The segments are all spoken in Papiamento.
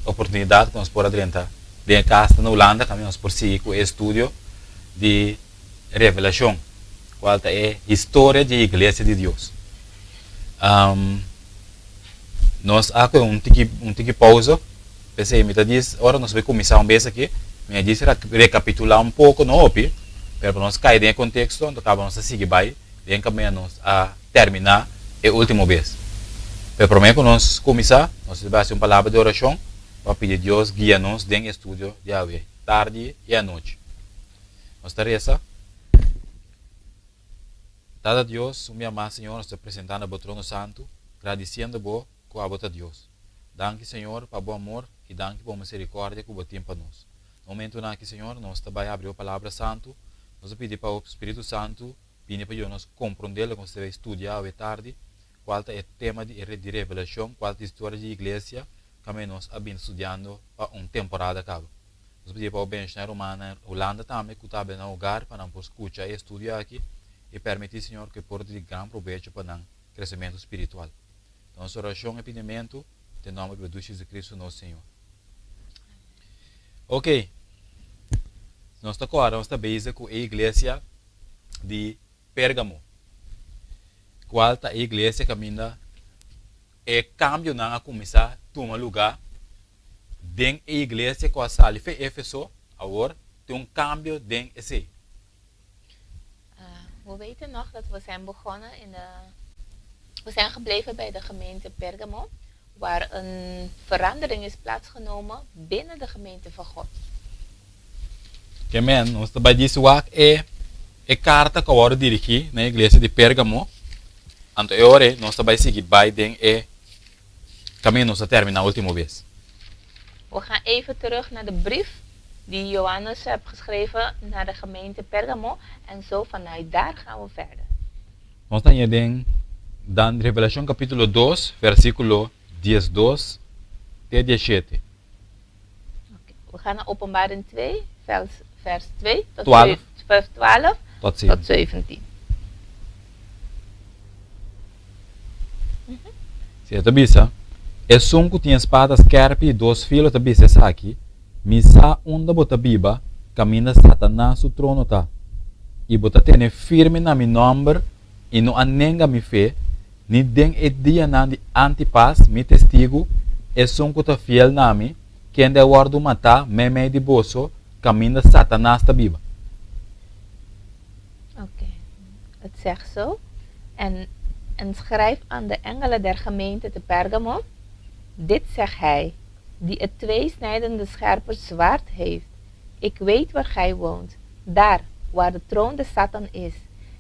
oportunidat ku nos por a drenta den e kas na Hulanda kaminda nos por sigui ku e estudio di Revelashon, kual ta e historia di e iglesia di Dios. Nos a kohe un tiki un tiki pousa, p'esei mi ta dis ora nos bai kuminsá un bes aki, mi a dis rekapitulá un poko, no hopi, pero pa nos kai den e konteksto, anto kaba nos ta sigui bai den kaminda nos a terminá e último bes. Pero promé ku nos kuminsá, nos ta bai hasi un palabra di orashon pa pidi Dios guia nos den e estudio di awe, tardi i anochi. Nos ta resa. Tata Dios, un bia mas, Señor, nos ta presentá na Bo trono santu, gradisiendo Bo ku abo ta Dios. Danki, Señor, pa Bo amor i danki pa Bo miserikòrdia ku Bo tin pa nos. Na momentunan aki, Señor, nos ta bai abri Bo Palabra Santu. Nos ta pidi pa Bo Spiritu Santu bini pa yuda nos komprondé loke nos ta bai studia awe tardi, kual ta e tema di e di Revelashon, kual ta historia di Iglesia, kaminda nos a bini studiando pa un temporada kaba. Nos pidi pa bo benshoná e rumannan na Hulanda tambe ku ta habla nan hogar pa nan por skucha e estudio aki i permití Señor ku e por di gran probecho pa nan kresementu spiritual. Ta nos orashon i pidimentu den nòmber di bo Dushi Jesucristo nos Señor. Ok, nos ta kòrda nos ta bezig ku e iglesia di Pérgamo, kual ta e iglesia kaminda e kambionan a kuminsá tuma lugá den e iglesia ku a sali fe Efeso, awor tin un kambio den esei. We weten nog dat we zijn begonnen in de, we zijn gebleven bij de gemeente Pergamo, waar een verandering is plaatsgenomen binnen de gemeente van God. Ke men, nos ta bai disi wak e e karta ku a wòrdu dirigí na e iglesia di Pergamo, anto e ora ei nos ta bai sigui bai den e Kaminda nos a terminá último bes. We gaan even terug naar de brief die Johannes heb geschreven naar de gemeente Pergamo en zo vanuit daar gaan we verder. Nos ta haña den dan Revelashon kapítulo dos versíkulo diesdos te diesshete. Oké, we gaan naar Openbaring 2, vers, vers 2 tot 12. vers 12 Tot tot 17. 17. Si e ta bisa, Esun ku tin e spada skèrpi di dos filo ta bisa esaki, Mi sa unda bo ta biba, kaminda Satanas su trono ta. I bo ta tene firme na mi nòmber i no a nenga mi fe, ni den e dianan di Antipas, mi testigu, esun ku ta fiel na mi, kende a wòrdu matá meimei di boso, kaminda Satanas ta biba. Oké, het zegt zo, En, en schrijf aan de engelen der gemeente te Pergamo, Dit zegt hij, die het tweesnijdende scherpe zwaard heeft, Ik weet waar gij woont, daar waar de troon de Satan is,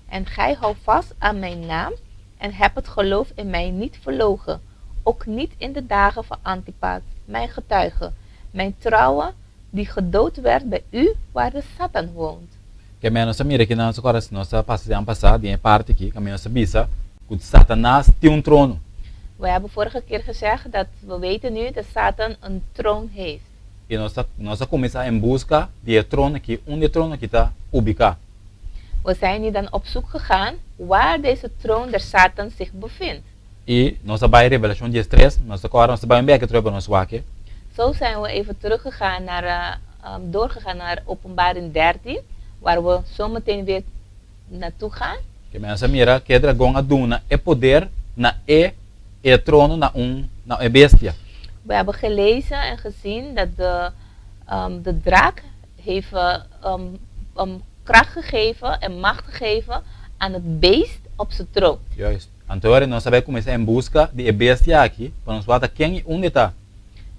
en gij houdt vast aan mijn naam en hebt het geloof in mij niet verloochen, ook niet in de dagen van Antipas, mijn getuige, mijn trouwe, die gedood werd bij u waar de Satan woont. Ke men nos a mira aki nan ora nos a pasa siman pasá den e parti aki kaminda nos a bisa ku Satanas tin un trono. We hebben vorige keer gezegd dat we weten nu dat Satan een troon heeft. I nos a nos a kuminsá en buska di e trono aki unda e trono aki ta ubiká. We zijn nu dan op zoek gegaan waar deze troon der Satan zich bevindt. I nos a bai Revelashon diestres, nos ta kòrda nos ta bai un bèki atrobe pa nos wak e. Zo zijn we even teruggegaan naar, doorgegaan naar Openbaring 13, waar we zometeen weer naartoe gaan. Ke men a mira ke e dragon a duna e poder na e e trono na un na e bestia. We hebben gelezen en gezien dat de de draak heeft kracht gegeven en macht gegeven aan het beest op z'n troon. Juist. Anto ora nos a bai kuminsá en buska di e bestia aki pa nos wak ta ken i unda e ta.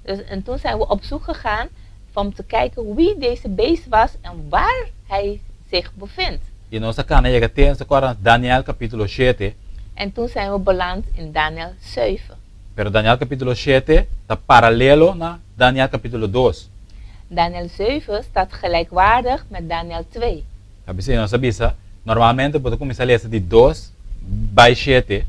Dus en toen zijn we op zoek gegaan om te kijken wie deze beest was en waar hij zich bevindt. I nos a kana yega te nos a kòrda Daniel kapítulo shete. En toen zijn we beland in Daniel zeven. Pero Daniel kapítulo shete ta paralelo na Daniel kapítulo dos. Daniel zeven staat gelijkwaardig met Daniel twee. Ta bisa nos a bisa, normalmente bo ta kuminsá lesa di dos bai shete.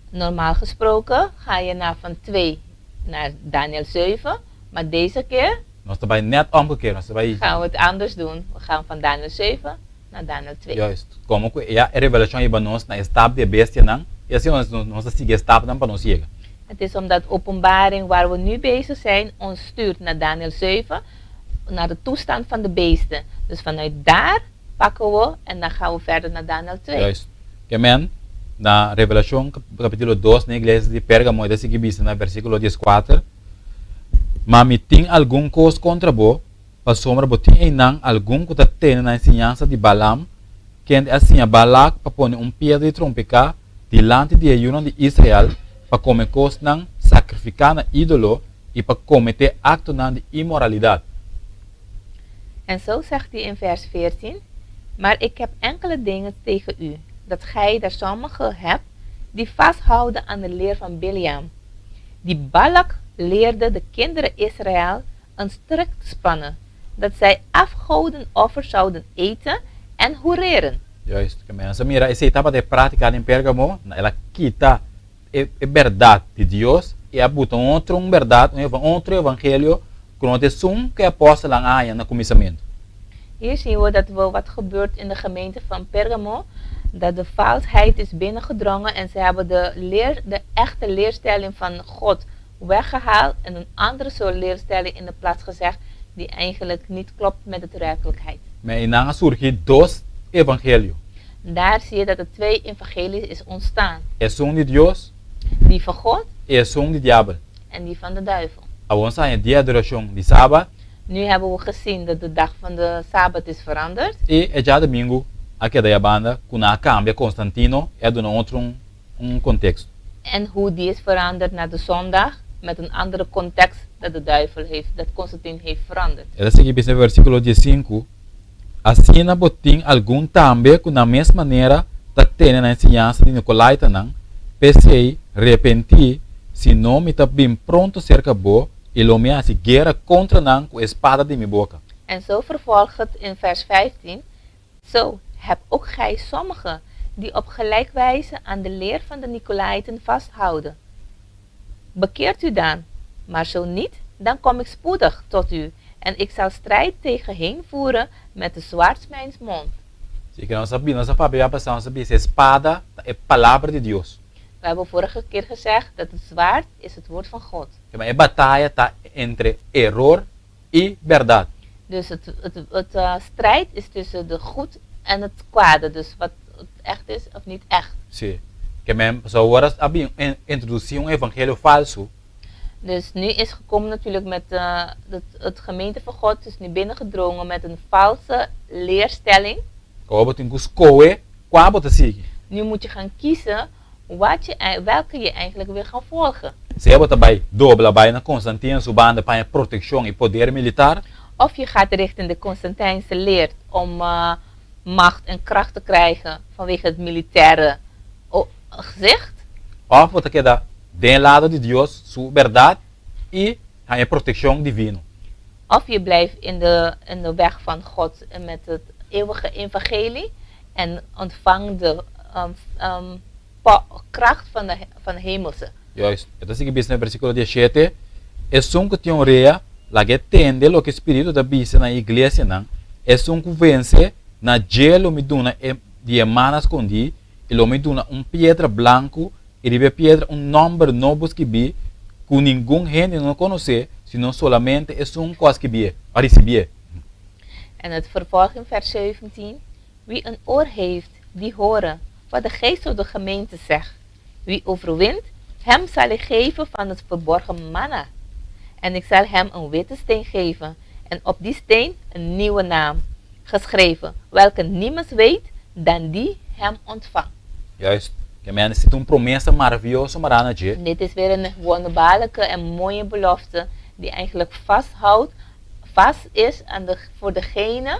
Normaal gesproken ga je naar van twee naar Daniel zeven, maar deze keer. Nos ta bai nèt omgekeerd, nos ta bai. Gaan we het anders doen, we gaan van Daniel zeven naar Daniel twee. Juist, komo ku ya e revelashon a hiba nos na e stap di e bestianan, i asina nos nos ta sigui e stapnan pa nos yega. Het is omdat Openbaring, waar we nu bezig zijn, ons stuurt naar Daniel 7, naar de toestand van de beesten. Dus vanuit daar pakken we en dan gaan we verder naar Daniel 2. Juist. Ke men, na Revelashon kapítulo 2, na iglesia di Pérgamo, e ta sigui bisa na versíkulo 14, Ma mi tin algun kos kontra bo, pasobra bo tin einan algun ku ta tene na e siñansa di Balaam, kende a siña Balak pa pone un piedra di trompeká dilanti di e yunan di Israel pa kome kosnan sakrifiká na ídolo i pa kometé aktonan di inmoralidat. En zo zegt hij in vers 14, Maar ik heb enkele dingen tegen u, dat gij daar sommigen hebt die vasthouden aan de leer van Bileam, die Balak leerde de kinderen Israël een strik te spannen, dat zij afgodenoffers zouden eten en hoereren. Juist, ke men. Mira, esei tabata e práktika den Pérgamo, el a kita e e bèrdat di Dios i a buta un otro un bèrdat, un otro evangelio ku no ta esun ku e apòstelnan a haña na kuminsamentu. Hier zien we dat we wat gebeurt in de gemeente van Pergamo, dat de valsheid is binnengedrongen en ze hebben de, leer, de echte leerstelling van God weggehaald en een andere soort leerstelling in de plaats gezegd die eigenlijk niet klopt met de werkelijkheid. Ma einan a surgi dos evangelio. Daar zie je dat er twee evangelies is ontstaan. Esun di Dios. Die van God. I esun di diabel. En die van de duivel. Awor nos a haña dia adorashon di Sabat. Nu hebben we gezien dat de dag van de Sabbat is veranderd. I e djadumingu a keda ya banda ku nan a kambia Konstantino i a duna otro un konteksto. En hoe die is veranderd naar de zondag met een andere context dat de duivel heeft, dat Constantine heeft veranderd. E ta sigui bisa den versíkulo diesinku, Asina bo tin algun tambe ku na mes manera ta tene na enseñansa di Nikolaitanan, p'esei repentí, sino mi ta bin pronto serka bo i lo mi hasi guera kontra nan ku e spada di mi boka. En zo vervolgt het in vers 15, Zo heb ook gij sommigen die op gelijk wijze aan de leer van de Nikolaïten vasthouden. Bekeert u dan, maar zo niet, dan kom ik spoedig tot u en ik zal strijd tegen hen voeren met de zwaard mijns mond. Si ke nos a bini, nos a papia ya pasá, nos a bisa e spada ta e palabra di Dios. We hebben vorige keer gezegd dat het zwaard is het woord van God. Ma e bataya ta entre eror i bèrdat. Dus het, het, het strijd is tussen de goed en het kwade, dus wat echt is of niet echt. Sí. Ke men, pasobra awor a bin introdusí un evangelio falsu. Dus nu is gekomen natuurlijk met het, het gemeente van God is nu binnengedrongen met een valse leerstelling. Awor bo tin ku skohe kua bo ta sigui. Nu moet je gaan kiezen wat je, welke je eigenlijk wil gaan volgen. Sea bo ta bai dobla bai na Constantino su banda pa haña protekshon i poder militar. Of je gaat richting de Constantijnse leer om macht en kracht te krijgen vanwege het militaire gezicht. Of bo ta keda den e lado di Dios su bèrdat i haña protekshon divino. Of je blijft in de, in de weg van God met het eeuwige evangelie en ontvang de um, kracht van de, van de hemelse. Juist. E ta sigui bisa na e versíkulo diesshete, Esun ku tin orea, laga e tende loke e Spiritu ta bisa na e iglesianan, Esun ku vense, na dje lo mi duna e di e mana skondí, i lo mi duna un piedra blanku, i riba e piedra un nòmber nobo skibí, ku ningun hende no konosé, sino solamente esun ku a skibié, a risibié. En het vervolg in vers 17, Wie een oor heeft, die hore wat de Geest tot de gemeente zegt. Wie overwint, hem zal ik geven van het verborgen manna. En ik zal hem een witte steen geven, en op die steen een nieuwe naam, geschreven, welke niemand weet dan die hem ontvangt. Juist. Ke men esei ta un promesa maravioso mará na dje. Dit is weer een wonderbaarlijke en mooie belofte die eigenlijk vasthoudt, vast is aan de, voor degene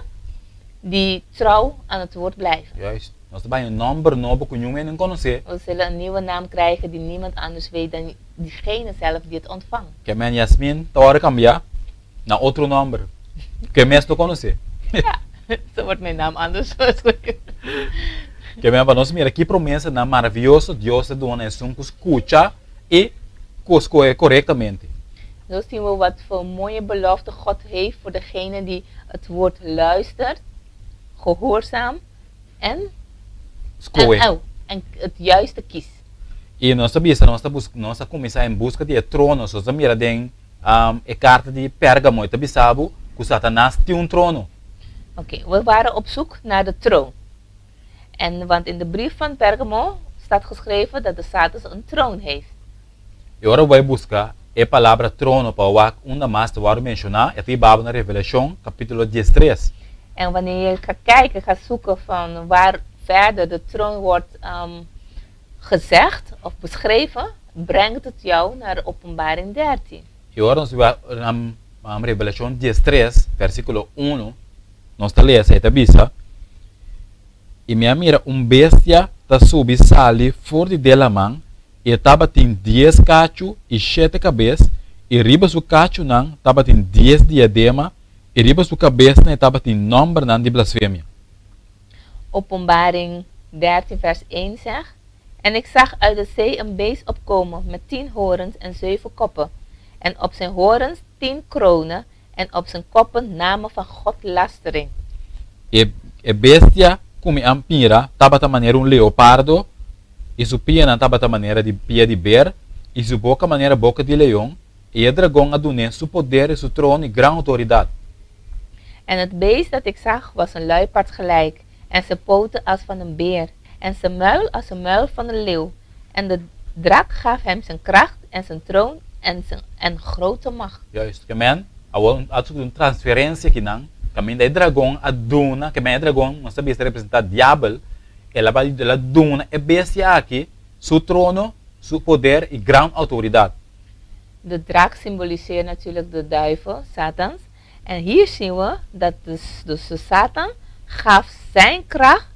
die trouw aan het woord blijven. Juist. Nos ta bai un nòmber nobo ku niun hende no konosé. We zullen een nieuwe naam krijgen die niemand anders weet dan diegene zelf die het ontvangt. Ke men Yasmin ta ora kambia na otro nòmber ku e mes no konosé. Ja, zo wordt mijn naam anders geschreven. Ke men pa nos mira ki promesanan maravioso Dios ta duna esun ku skucha i ku skohe korektamente. Zo zien we wat voor mooie belofte God heeft voor degene die het woord luistert, gehoorzaam en, Skohe. en, oh, en het juiste kiest. I nos ta bisa, nos ta bus, nos a kuminsá en buska di e trono, so nos ta mira den e karta di Pérgamo, e ta bisa bo ku Satanas tin un trono. Oké, we waren op zoek naar de troon. En want in de brief van Pergamo staat geschreven dat de Satans een troon heeft. I ora bo bai buska e palabra trono pa wak unda mas ta wòrdu menshoná, e ta hiba bo na Revelashon kapítulo 13. En wanneer je gaat kijken, gaat zoeken van waar verder de troon wordt gezegd of beschreven, brengt het jou naar Openbaring 13. I ora nos wak Revelashon 13, versíkulo 1, nos ta lesa, e ta bisa, I mi a mira un bestia ta subi sali for di den laman, i e tabatin 10 kachu i shete kabes, i riba su kachunan tabatin 10 diadema, i riba su kabesnan e tabatin nòmbernan di blasfemia. Openbaring 13 vers 1 zegt: En ik zag uit de zee een beest opkomen met 10 horens en zeven koppen, en op zijn horens 10 kronen en op zijn koppen namen van godlastering. E bestia ku mi a mira tabata manera un leopardo, i su pianan tabata manera di pia di ber, i su boka manera boka di leon, i e dragon a dun'é su poder i su trono i gran outoridat. En het beest dat ik zag was een luipaard gelijk, en zijn poten als van een beer, en zijn muil als een muil van een leeuw. En de drak gaf hem zijn kracht en zijn troon en grote macht. Juist, ke men, awor a sufri un transferensia akinan, kaminda e dragon a duna, ke men e dragon nos ta bisa representá diabel, el a bai, el a duna e bestia aki su trono, su poder i gran outoridat. De draak symboliseert natuurlijk de duivel, Satans. En hier zien we dat dus de Satan gaf zijn kracht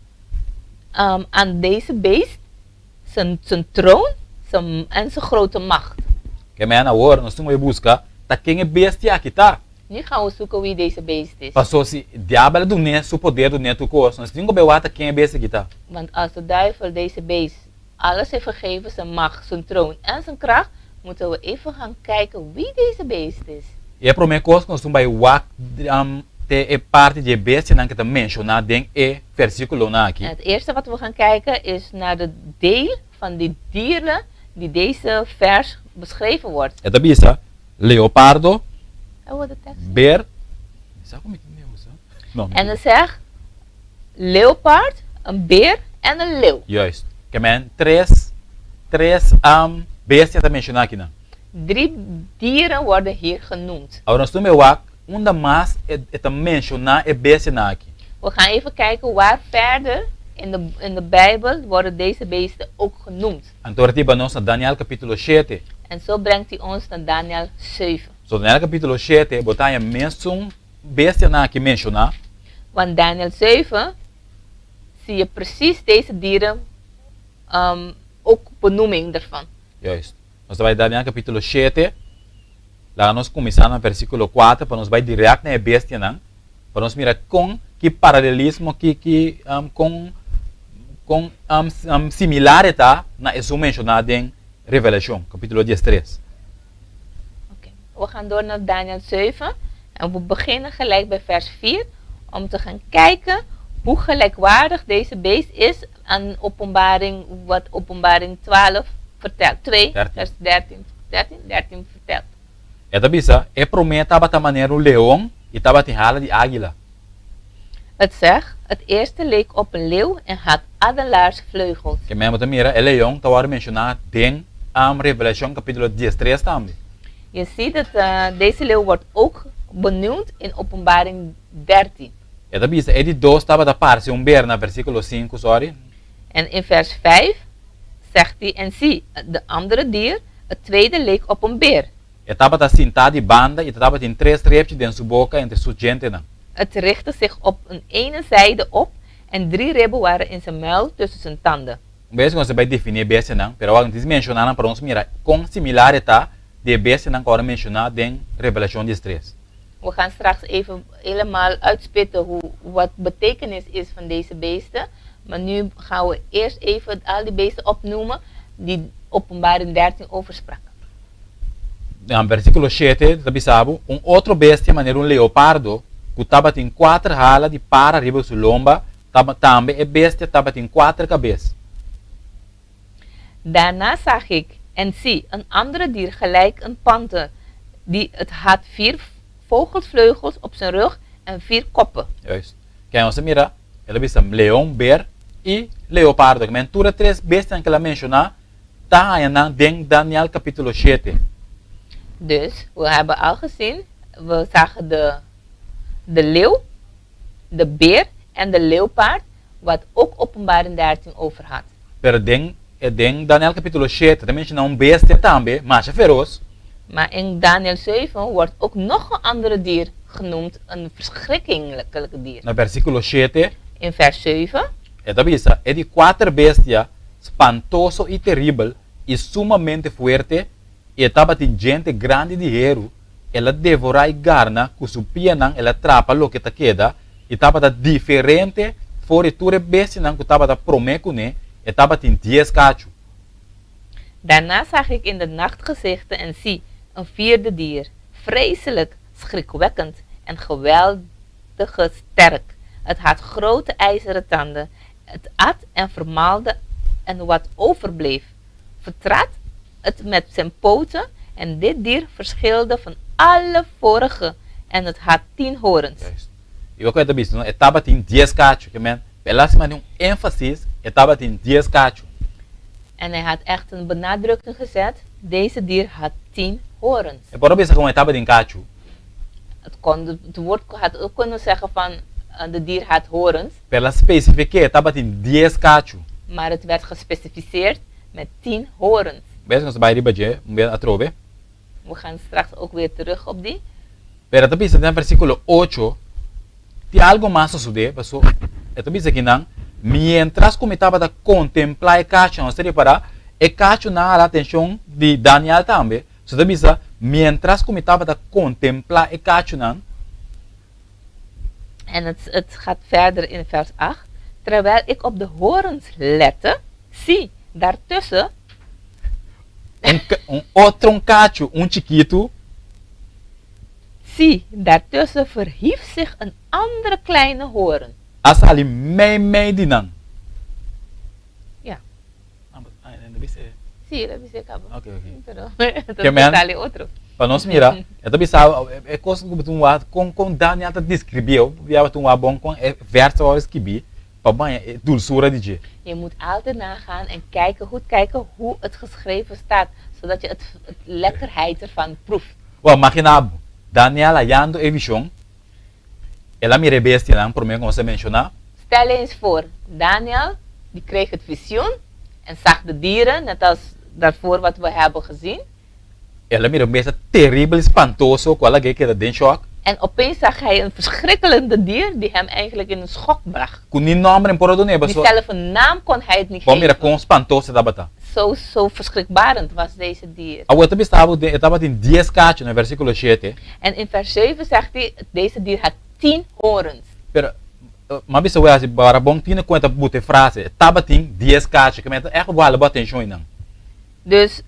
aan deze beest, zijn troon en zijn grote macht. Ke men awor nos tin ku bai buska ta ken e bestia aki ta. Nu gaan we zoeken wie deze beest is. Paso si diabel a dun'é su poder, dun'é tur kos, nos tin ku bai wak ta ken e bestia aki ta. Want als de duivel deze beest alles heeft gegeven, zijn macht, zijn troon en zijn kracht, moeten we even gaan kijken wie deze beest is. I e promé kos ku nos tin bai wak te e parti di e bestianan ku ta menshoná den e versíkulonan aki. En het eerste wat we gaan kijken is naar de deel van die dieren die deze vers beschreven wordt. E ta bisa, leopardo, Oh, wat de tekst. Ber. Sa ku mi tin leeuw, sa? No, mi En het zegt leeuwpaard, een beer en een leeuw. Juist. Ke men tres bestia ta menshoná akinan. Drie dieren worden hier genoemd. Awor nos tur wak unda mas e ta menshoná e bestianan aki. We gaan even kijken waar verder in de Bijbel worden deze beesten ook genoemd. Anto e ta hiba nos na Daniel kapítulo 7. En zo brengt hij ons naar Daniel 7. So Daniel kapítulo 7, bo ta haña mesun bestianan aki menshoná. Want Daniel 7 zie je precies deze dieren, ook benoeming ervan. Juist. Nos ta bai Daniel kapítulo 7. Laga nos kuminsá na versíkulo 4 pa nos bai dirèkt na e bestianan. Pa nos mira kon ki paralelismo, ki kon similar ta na esun menshoná den Revelashon, kapítulo 13. Oké, we gaan door naar Daniel 7 en we beginnen gelijk bij vers 4 om te gaan kijken hoe gelijkwaardig deze beest is aan Openbaring, wat Openbaring 12 vertelt. 2, 13. Vers 13, 13, 13 vertelt. E ta bisa, e promé tabata manera un leon i tabatin hala di águila. Het zegt: het eerste leek op een leeuw en had adelaarsvleugels. Ke men mira, e leon ta menshoná den Revelashon kapítulo 13 tambe. Je ziet dat deze leeuw wordt ook benoemd in Openbaring 13. E ta bisa, e di dos tabata parse un ber na versíkulo 5, sorry. En in vers 5 zegt hij: En zie, de andere dier, het tweede leek op een beer. E tabata sintá di banda i tabatin tres repchi den su boka entre su djentenan. Het richtte zich op een ene zijde op en drie ribben waren in zijn muil tussen zijn tanden. Un bes ku nos bai definí bestianan, pero awor nos menshoná pa nos mira kon similar ta di bestianan ku a menshoná den Revelashon 13. We gaan straks even helemaal uitspitten wat betekenis is van deze beesten. Maar nu gaan we eerst even al die beesten opnoemen die Openbaring 13 over sprak. Na versíkulo 7, ta bisa bo, un otro bestia manera un leopardo, ku tabatin kuater hala di para riba su lomba, tambe e bestia tabatin kuater kabes. Daarna zag ik, en zie, een andere dier gelijk een panter, die het had vier vogelsvleugels op zijn rug en vier koppen. Juist. Ke nos a mira, el a bisa leon, ber i leopardo. Ke men tur e tres bestianan ku el a menshoná ta haña nan den Daniel kapítulo shete. Dus, we hebben al gezien, we zagen de de leeuw, de beer en de leeuwpaard, wat ook Openbaring 13 over had. Pero den e den Daniel kapítulo shete ta menshoná un bestia tambe masha feros. Maar in Daniel 7 wordt ook nog een andere dier genoemd, een verschrikkingelijk dier. Na versíkulo shete. In vers 7. E ta bisa, E di kuater bestia, spantoso i teribel i sumamente fuerte, i e tabatin djente grandi di heru, el a devorá i garna ku su pianan el a trapa loke ta keda, i tabata diferente for di tur e bestianan ku tabata promé kuné, e tabatin dies kachu. Daarna zag ik in de nacht gezichten en zie, een vierde dier, vreselijk, schrikwekkend en geweldige sterk. Het had grote ijzeren tanden. Het at en vermaalde en wat overbleef, vertrad het met zijn poten en dit dier verschilde van alle vorige en het had tien horens. Juist. I wak ku e ta bisa, no? E tabatin dies kachu. Ke men, el a hasi mane un énfasis, e tabatin dies kachu. En hij had echt een benadrukking gezet, deze dier had tien horens. E por a bisa komo e tabatin kachu. Het kon, het woord had ook kunnen zeggen van de dier had horens. Pero el a spesifik'é, e tabatin dies kachu. Maar het werd gespecificeerd met tien horens. Bes nos ta bai riba dje un bes atrobe. We gaan straks ook weer terug op die. Pero e ta bisa den versíkulo ocho, Tin algu mas sosodé, paso e ta bisa kinan, Miéntras ku mi tabata kontemplá e kachunan, nos ta ripará, e kachunan a hala atenshon di Daniel tambe. So e ta bisa, Miéntras ku mi tabata kontemplá e kachunan. En het, het gaat verder in vers 8. Terwijl ik op de horens lette, zie, daartussen. Un, un otro un kachu, un chikitu. Zie, daartussen verhief zich een andere kleine hoorn. A sali meimei di nan. Ja. Sí, el a bisa e kaba. Oké, oké. Pero Ke men, sali otro. Pa nos mira, e ta bisa e kos ku bo ta wak kon kon Daniel ta deskribí, bo ta wak bon kon e verso a skibí pa baña e dulsura di dje. Je moet altijd nagaan en kijken, goed kijken hoe het geschreven staat, zodat je het, het lekkerheid ervan proeft. Wak, magina bo, Daniel hayando e vishon, el a mira e bestianan promé ku nos a menshoná. Stel eens voor, Daniel die kreeg het visioen en zag de dieren, net als daarvoor wat we hebben gezien. El a mira un bestia teribel i spantoso ku a lag'é keda den shòk. En opeens zag hij een verschrikkelende dier die hem eigenlijk in een schok bracht. Ku ni nòmber en por a dun'é, Die pasobra. zelf een naam kon hij het niet Bo mira geven. kon spantoso e tabata. Zo, zo verschrikbarend was deze dier. Awor e ta bisa bo den e tabatin dies kachu na versíkulo shete. En in vers zeven zegt hij, deze dier had tien horens. Pero, m'a bisa wea si bo a bon tine kon e ta buta e frase, e tabatin dies kachu, ke men ta ègt bo hala bo atenshon einan. Dus,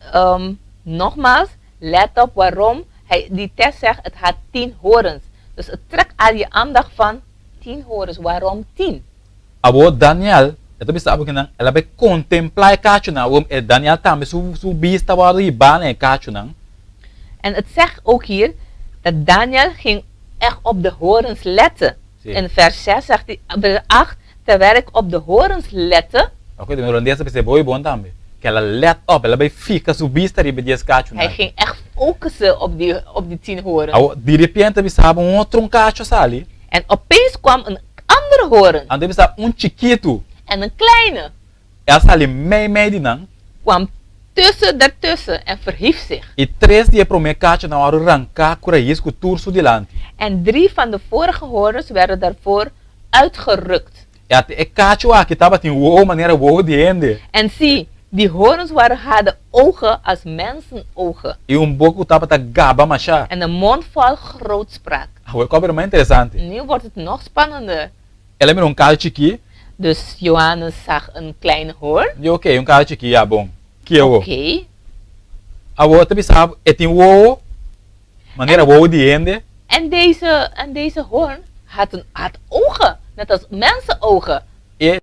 nogmaals, let op waarom hij die tekst zegt, het had tien horens. Dus het trekt al je aandacht van tien horens, waarom tien? Awor Daniel, e ta bisa abo kinan, el a bai kontemplá e kachunan. Awor e Daniel tambe su su bista wòrdu hibá na e kachunan. En het zegt ook hier dat Daniel ging echt op de horens letten. Sí. In vers 6 zegt hij, vers 8, terwijl ik op de horens lette. Oké, den holandés ta bisa e booi bon tambe. Ku el a let op, el a bai fika su bista riba e dies kachunan. Hij ging echt focussen op die, op die tien horens. Awor, diripiente bisa abo un otro un kachu a sali. En opeens kwam een andere hoorn. Anto e bisa un chikitu. En een kleine. E a sali mei mei di nan. Kwam tussen daartussen en verhief zich. I tres di e promé kachunan a wòrdu ranká ku rais ku tur su dilanti. En drie van de vorige horens werden daarvoor uitgerukt. E ate e kachu aki tabatin wowo manera wowo di hende. En zie, die horens waren hadden ogen als mensenogen. I un boka ku tabata gaba mashá. En een mond vol grootspraak. Awor e kòp bira mas interesante. Nu wordt het nog spannender. El a mira un kachu chikí. Dus Johannes zag een kleine hoorn. Di oké, un kachu chikí, ya bon. Ki awor? Oké. Awor ta bisa bo, e tin wowo, manera wowo di hende. En deze, en deze hoorn had, een, had ogen, net als mensenogen. E.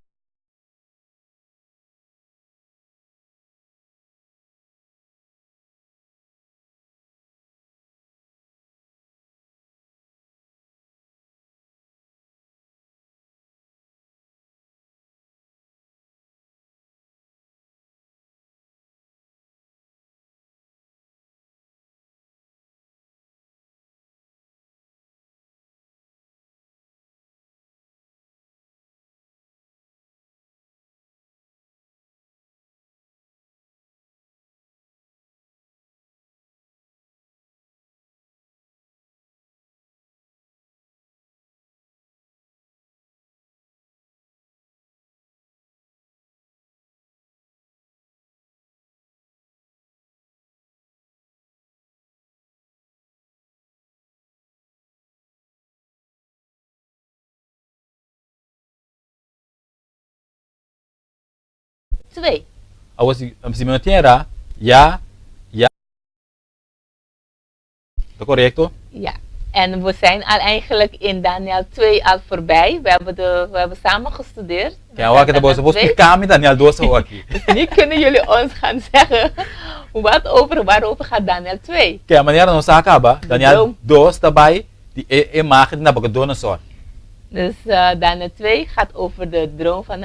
2. Awor si si mi no tin era, ya, ya. Ta korekto? Ja. En we zijn al eigenlijk in Daniel 2 al voorbij. We hebben, de, we hebben samen gestudeerd. Ken awor aki ta boso por splika mi Daniel 2 awor aki. Dus nu kunnen jullie ons gaan zeggen wat over, waarover gaat Daniel 2. Ke manera nos a kaba, Daniel 2 ta bai di e imagen di Nabucodonosor. Dus Daniel 2 gaat over de droom van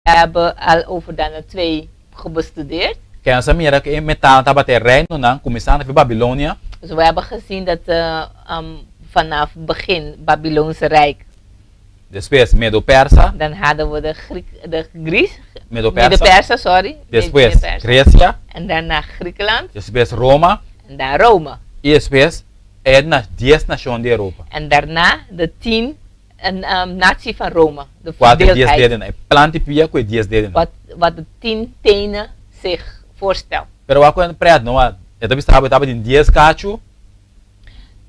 We hebben al over Daniel 2 gebestudeerd. Ke nos a mira ku e metalnan tabata e reinonan, kuminsando for Babilonia. Dus we hebben gezien dat vanaf begin Babyloonse Rijk. Despues Medo-Persa. Dan hadden we de Griek, de Gries, Medo-Persa. Medo-Persa, sorry. Despues Medo-Persa. Grecia. En daarna Griekenland. Despues Roma. En dan Rome. I despues e na dies nashon di Europa. En daarna de 10 en, natie van Rome. De Kua ta e dies verdeeldheid. dedenan? E plan di pia ku e dies dedenan. Wat, wat de 10 tenen zich voorstelt. Pero wak ku e pret no a e ta bisa bo e tabatin dies kachu.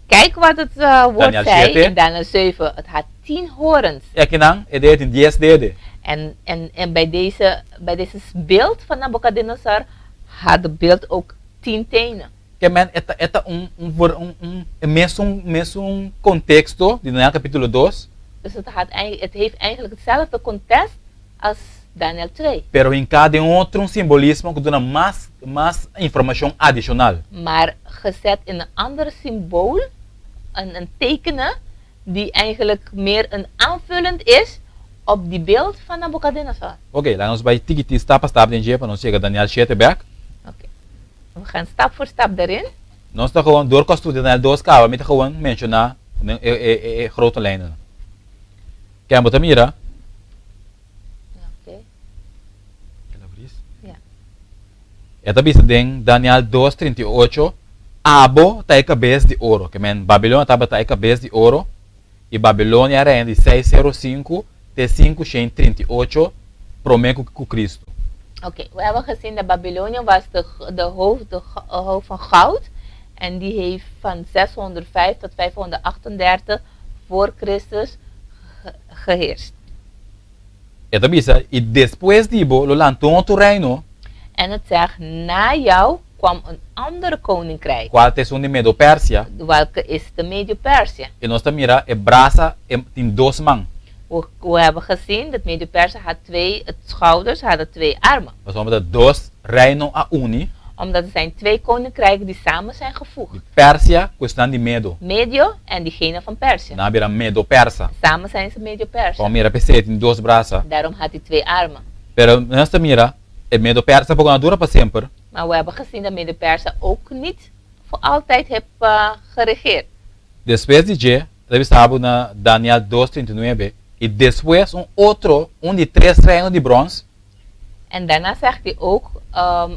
Kijk wat het woord Daniel zei shete. in Daniel 7. Het had 10 horens. I akinan e dede tin dies dede. En, en, en bij deze, bij deze beeld van Nabucodonosor had het beeld ook 10 tenen. Ke men e ta e ta un un ver un un e mesun mesun konteksto di Daniel kapítulo dos. Dus het had ei het heeft eigenlijk hetzelfde context als Daniel 2. Pero hinká den otro un simbolismo ku duna mas mas informashon adishonal. Maar gezet in een ander symbool, een een tekenen die eigenlijk meer een aanvullend is op die beeld van Nabucodonosor. Oké, laga nos bai tiki tiki stap pa stap den dje pa nos yega Daniel shete bèk. Oké. We gaan stap voor stap daarin. Nos ta gewoon, dor ku a studia Daniel dos kaba, mi ta gewoon menshoná den e e e grote lijnennan. Ken bo ta mira? Oké. Ja. E ta bisa den Daniel dos 38, Abo ta e kabes di oro. Ke men, Babilonia tabata e kabes di oro, i Babilonia a reina di 605 te 538 promé ku Kristu. Oké, we hebben gezien dat Babylonia was de, de hoofd, de hoofd van goud. En die heeft van 605 tot 538 voor Christus geheerst. E ta bisa, I despues di bo lo lanta un otro reino. En het zegt, na jou kwam een ander koninkrijk. Kual ta esun di Medo-Persia. Welke is de Medo-Persia. I nos ta mira e brasa e tin dos man. We, we hebben gezien dat Medo-Persia had twee schouders, hadden twee armen. Pasobra ta dos reino a uni. Omdat er zijn twee koninkrijken die samen zijn gevoegd. Di Persia ku esnan di Medo. Medio en diegene van Persia. Nan a bira Medo-Persa. Samen zijn ze Medo-Persia. Bo mira p'esei e tin dos brasa. Daarom had hij twee armen. Pero nos ta mira e Medo-Persa poko no a dura pa semper. Maar we hebben gezien dat Medo-Persa ook niet voor altijd heeft geregeerd. Despues di dje, ta bisa bo na Daniel dos 39, I despues un otro, un di tres reino di brons. En daarna zegt hij ook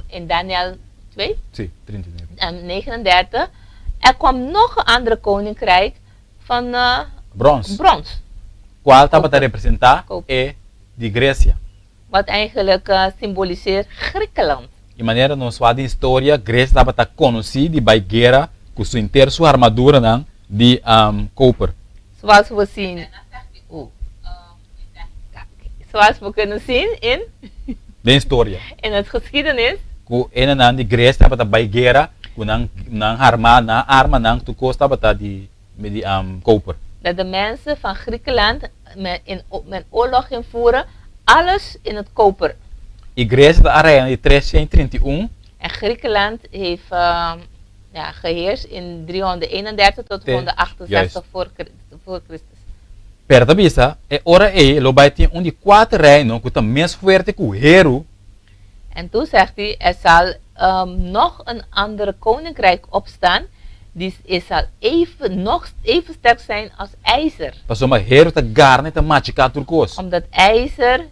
in Daniel 2? Sí, 39. 39, er kwam nog een andere koninkrijk van Brons. brons. Kual tabata representá Koper. e di Gresia. Wat eigenlijk symboliseert Griekenland. I manera nos wak den historia, Gresia tabata konosí di bai guera ku su henter su armaduranan di koper. Zoals we zien. Oeh. Zoals we kunnen zien in. Den historia. In het geschiedenis. Ku enenan di Grecia tabata bai guera ku nan nan harma nan armanan tur kos tabata di di koper. Dat de mensen van Griekenland men in men oorlog ging voeren, alles in het koper. I Grecia ta a reina di 331. En Griekenland heeft ja, geheerst in 331 tot Te, 168 juist. voor, voor Christus. Pero ta bisa, e ora ei lo bai tin un di kuater reino ku ta mes fuerte ku heru. En toen zegt hij, er zal nog een andere koninkrijk opstaan, die is, zal even, nog even sterk zijn als ijzer. Pasobra heru ta garna i ta machiká tur kos. Omdat ijzer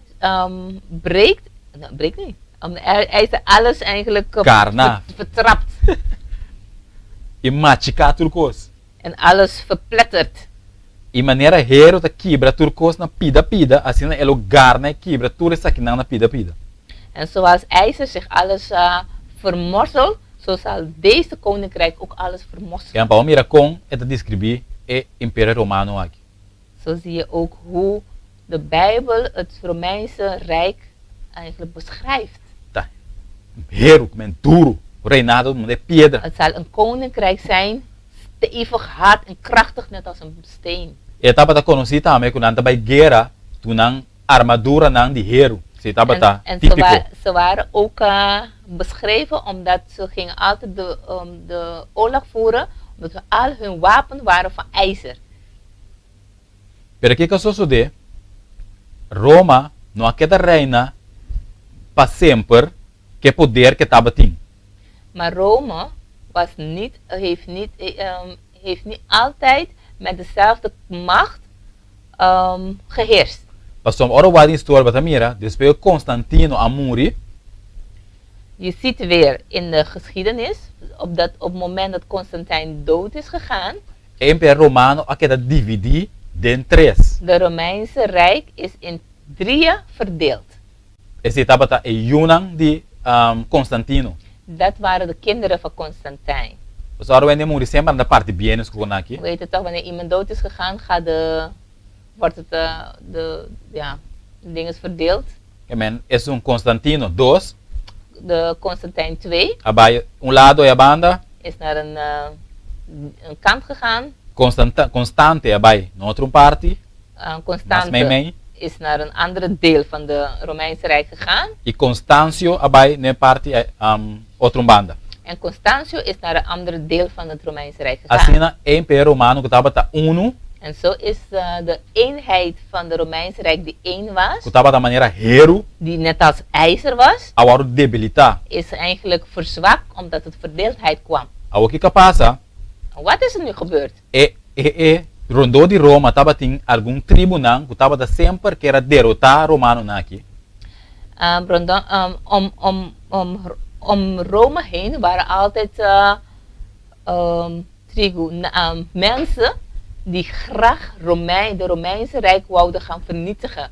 breekt, no, breekt niet, omdat ijzer alles eigenlijk Garna. vertrapt. I machiká tur kos. En alles verplettert. I manera heru ta kibra tur kos na pida pida, asina e lo garna i kibra tur esakinan na pida pida. En zoals ijzer zich alles vermorselt, zo zal deze koninkrijk ook alles vermorselen. Kian pa bo mira kon e ta deskribí e Imperio Romano aki. Zo zie je ook hoe de Bijbel het Romeinse Rijk eigenlijk beschrijft. Ta heru, men duru, reinado manera piedra. Het zal een koninkrijk zijn, stevig, hard en krachtig, net als een steen. E tabata konosí tambe ku nan ta bai guera ku nan armaduranan di heru. Si tabata En, en ze, típiko. wa ze waren ook beschreven omdat ze gingen altijd de oorlog voeren, omdat al hun wapen waren van ijzer. Pero kiko a sosodé? Roma no a keda reina pa semper ku e poder ku e tabatin. Maar Rome was niet, heeft, niet, heeft niet altijd met dezelfde macht geheerst. Pasobra ora wak den historia bo ta mira, despues ku Konstantino a muri, Je ziet weer in de geschiedenis, op, dat, op het moment dat Constantijn dood is gegaan, e Imperio Romano a keda dividí den tres. De Romeinse Rijk is in drieën verdeeld. Esei tabata e yunan di Konstantino. Dat waren de kinderen van Constantijn. Pasobra ora hende muri semper nan ta parti bienes ku nan aki. We weten toch, wanneer iemand dood is gegaan, gaat de, wordt het, de, ja, de ding is verdeeld. Ke men esun Konstantino dos. De Constantijn 2. A bai un lado i a banda. Is naar een kant gegaan. Constante a bai na otro un parti. Mas Constante meimei. Is naar een andere deel van de Romeinse Rijk gegaan. I Constancio a bai na e parti otro un banda. En Constancio is naar een andere deel van het Romeinse Rijk gegaan. Asina e Imperio Romano ku tabata unu. En zo is de eenheid van de Romeinse Rijk die één was. Ku tabata manera heru. Die net als ijzer was. A wòrdu debilitá. Is eigenlijk verzwakt omdat het verdeeldheid kwam. Awor kiko a pasa? En wat is er nu gebeurd? E e e rondó di Roma tabatin algun tribunan ku tabata semper kier a derotá romanonan aki. Rondom, om, om, om, om Rome heen waren altijd tribu, mensen die graag Romein, de Romeinse Rijk wouden gaan vernietigen.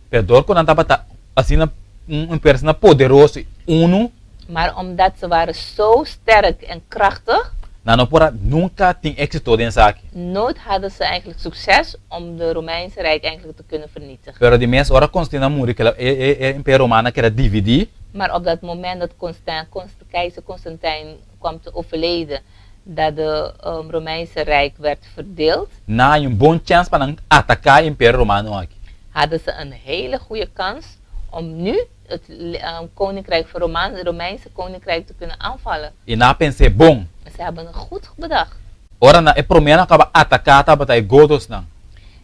Pero dor ku nan tabata asina un persona poderoso i unu. Maar omdat ze waren zo sterk en krachtig. Nan no por a nunka tin éksito den esaki. Nooit hadden ze eigenlijk succes om de Romeinse Rijk eigenlijk te kunnen vernietigen. Pero di mes ora Constantino a muri kila e e e Imperio Romano a keda dividí. Maar op dat moment dat Constan, Const, keizer Constantijn kwam te overleden, dat de Romeinse Rijk werd verdeeld. Nan a haña un bon chèns pa nan ataká e Imperio Romano aki. Hadden ze een hele goede kans om nu het koninkrijk van Romaan, het Romeinse koninkrijk te kunnen aanvallen. I nan a pens'é bon. En ze hebben het goed bedacht. Ora nan e proménan ku a ataká tabata e Godosnan.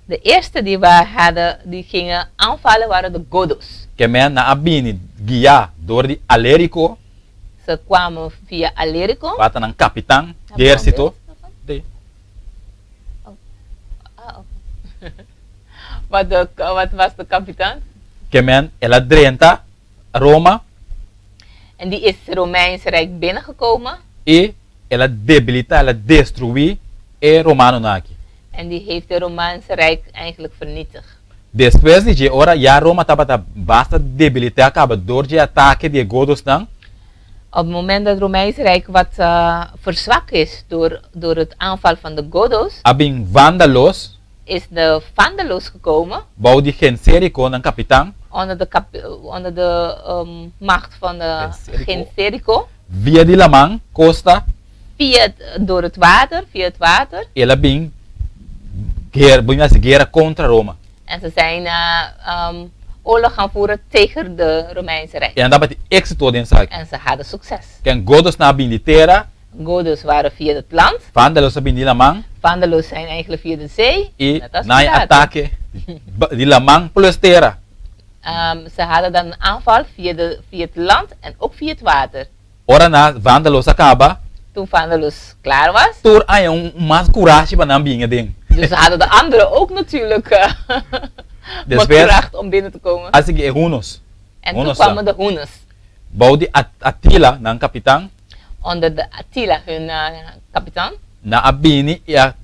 De eerste die we hadden, die gingen aanvallen waren de Godos. Ke men nan a bini guiá dor di Alerico. Ze kwamen via Alerico. Ku a ta nan kapitan di ehérsito. Di. Ah, oké. Wat, de, wat was de kapitan? Ke men el a drenta Roma. En die is het Romeinse Rijk binnengekomen. I el a debilitá, el a destruí e romanonan aki. En die heeft het Romeinse Rijk eigenlijk vernietigd. Despues di dje, ora ya Roma tabata basta debilitá kaba dor dje atake di e godosnan. Op het moment dat het Romeinse Rijk wat verzwakt is door, door het aanval van de Godos. A bin Vandalos. Is de Vandalos gekomen. Bou di Genserico, nan kapitan. Onder de, onder de macht van de Genserico. Via di laman, kosta. Via het, door het water, via het water. El a bin guera, bo hasi guera kontra Roma. En ze zijn oorlog gaan voeren tegen de Romeinse Rijk. I nan tabatin éksito den esaki. En ze hadden succes. Ken Godosnan a bin di tera. Godos waren via het land. Vandalos a bin di laman. Vandalos zijn eigenlijk via de zee. I nan e atake di laman plus tera. Ze hadden dan een aanval via, de, via het land en ook via het water. Ora na Vandalos a kaba. Toen Vandalos klaar was. Tur haña un mas kurashi pa nan bin aden. Dus hadden de anderen ook natuurlijk wat kracht om binnen te komen. A sigui e Hunos. En toen kwamen de Hunos. Bou di Atila, nan kapitan. Onder de Attila, hun kapitan. Nan a bini i a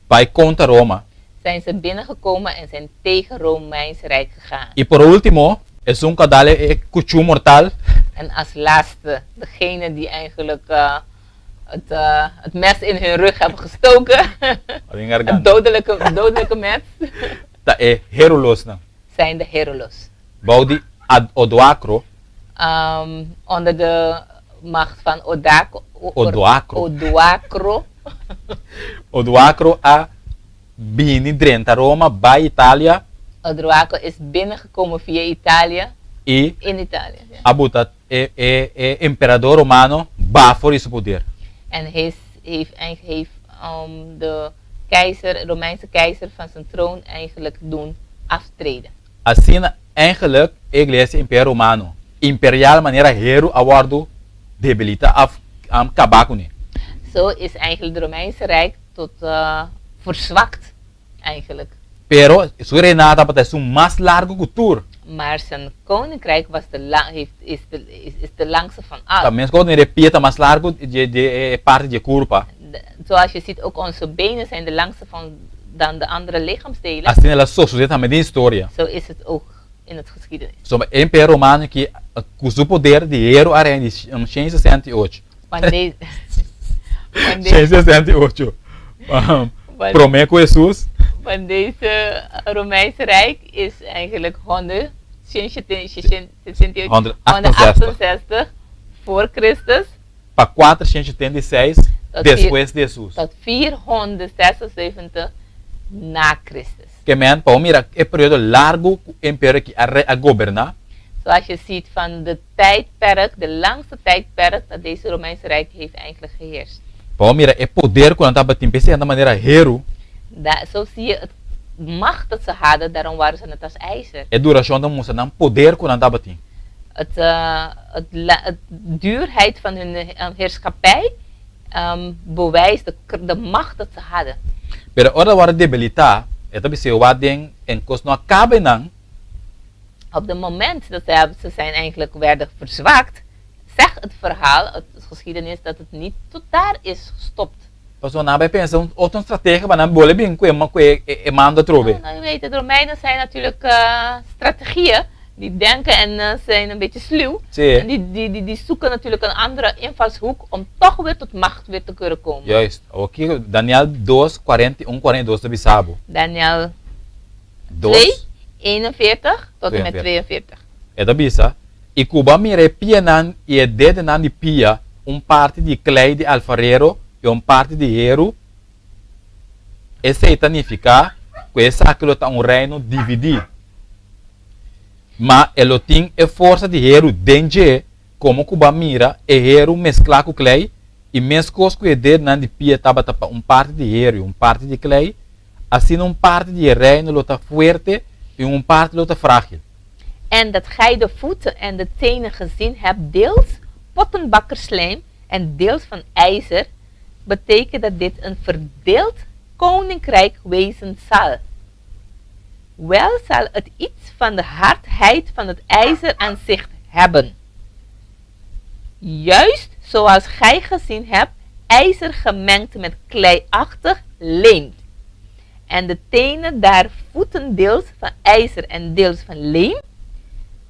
bai kontra Roma. Zijn ze binnengekomen en zijn tegen Romeinse Rijk gegaan. I por ultimo, esun ku a dal e kuchú mortal. En als laatste, degene die eigenlijk het, het mes in hun rug hebben gestoken. Het dodelijke, dodelijke mes. Ta e Herulosnan. Zijn de Herulos. Bou di Odoacro. Onder de macht van Odaco, Odoacro. Odoacro. Odoacro a bini drenta Roma bai Italia. Odoacro is binnengekomen via Italië. I In Italië, ja. A buta e e e emperador romano ba for di su poder. En heeft heeft heeft de keizer, Romeinse keizer van zijn troon eigenlijk doen aftreden. Asina eigenlijk e iglesia Imperio Romano imperial manera heru a wòrdu debilitá òf kabá kuné. Zo is eigenlijk de Romeinse Rijk tot verzwakt eigenlijk. Pero su reinado tabata esun mas largu ku tur. Maar zijn koninkrijk was de la heeft is de is is de langste van al. Ta meskos manera e pia ta mas largu dje dje e parti dje kurpa. Zoals je ziet ook onze benen zijn de langste van dan de andere lichaamsdelen. Asina el a sosodé tambe den historia. Zo is het ook in het geschiedenis. Soba e Imperio Romano ki ku su poder di heru a reina di 168. Want de want de 168 promé ku Hesus. Want deze Romeinse Rijk is eigenlijk 168 voor Christus. Pa 476 despues di Hesus. Tot 476 na Christus. Ke men pa bo mira e periodo largu ku e imperio aki a goberná. Zoals je ziet van de tijdperk, de langste tijdperk dat deze Romeinse Rijk heeft eigenlijk geheerst. Pa bo mira e poder ku nan tabatin, p'esei nan ta manera heru. Da, zo zie je het macht dat ze hadden, daarom waren ze net als ijzer. E durashon ta mustra nan poder ku nan tabatin. Het, het, het duurheid van hun heerschappij bewijst de, de macht dat ze hadden. Pero ora wòrdu debilitá, e ta bisa Jehová den en kos no a kaba einan. Op de moment dat ze, ze zijn eigenlijk werden verzwakt, zegt het verhaal, het geschiedenis, dat het niet tot daar is gestopt. Pasobra nan a bai pensa un otro strategia pa nan bole bin ku e ku e mando atrobe. Nou, je weet het, Romeinen zijn natuurlijk strategieën die denken en zijn een beetje sluw. Sí. En die, die, die, die zoeken natuurlijk een andere invalshoek om toch weer tot macht weer te kunnen komen. Juist. Awor kiko Daniel dos, 41, 42 ta bisa bo? Daniel Dos. 2, 41 tot en met 42. 42. E ta bisa, I ku bo a mira e pianan i e dedenan di pia, un parti di klei di alfarero i un parti di heru, esei ta nifiká ku esaki lo ta un reino dividí. Ma e lo tin e forsa di heru den dje, komo ku bo a mira e heru mesklá ku klei, i meskos ku e dedenan di pia tabata pa un parti di heru i un parti di klei, asina un parti di e reino lo ta fuerte i un parti lo ta frágil. En dat gij de voeten en de tenen gezien hebt deels pottenbakkerslijm en deels van ijzer, betekent dat dit een verdeeld koninkrijk wezen zal. Wel zal het iets van de hardheid van het ijzer aan zich hebben. Juist zoals gij gezien hebt, ijzer gemengd met kleiachtig leem. En de tenen daar voeten deels van ijzer en deels van leem.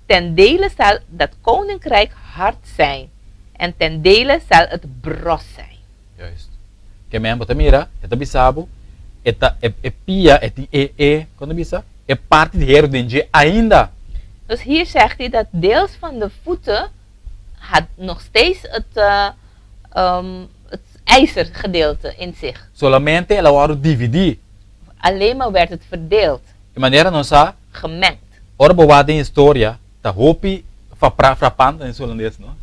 Ten dele zal dat koninkrijk hard zijn, en ten dele zal het bros zijn. Juist. Ke men bo ta mira, e ta bisa bo, e ta e e pia, e tin e e, kon ta bisa? E parti di heru den dje ainda. Dus hier zegt hij dat deels van de voeten had nog steeds het, het ijzergedeelte in zich. Solamente el a wòrdu dividí. Alleen maar werd het verdeeld. E manera nos a. Gemengd. Ora bo wak den historia, ta hopi frappant den holandes, no?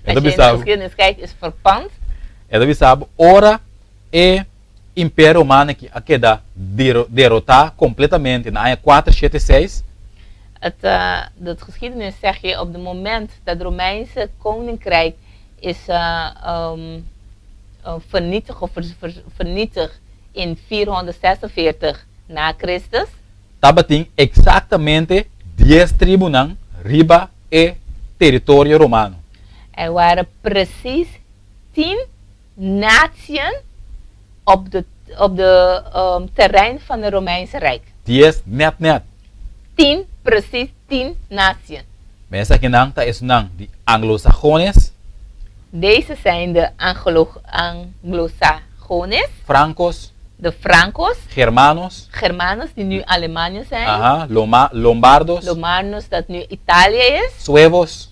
E Als ta je in de bisa bo. geschiedenis kijkt, is verpand. E ta bisa bo ora e Imperio Romano aki a keda derotá kompletamente na aña 476. Het, de geschiedenis zegt je op de moment dat Romeinse koninkrijk is vernietigd of vernietigd in 446 na Christus. Tabatin eksaktamente dies tribunan riba e teritorio romano. Er waren precies 10 natieën op de op de terrein van de Romeinse Rijk. Dies nèt nèt. 10, precies 10 natieën. Ma esakinan ta esunnan di Anglosajones. Deze zijn de Anglo-Anglosajones. Francos. De Francos. Germanos. Germanos, die nu Alemania zijn. Aha, Loma, Lombardos. Lombardos, dat nu Italië is. Suevos.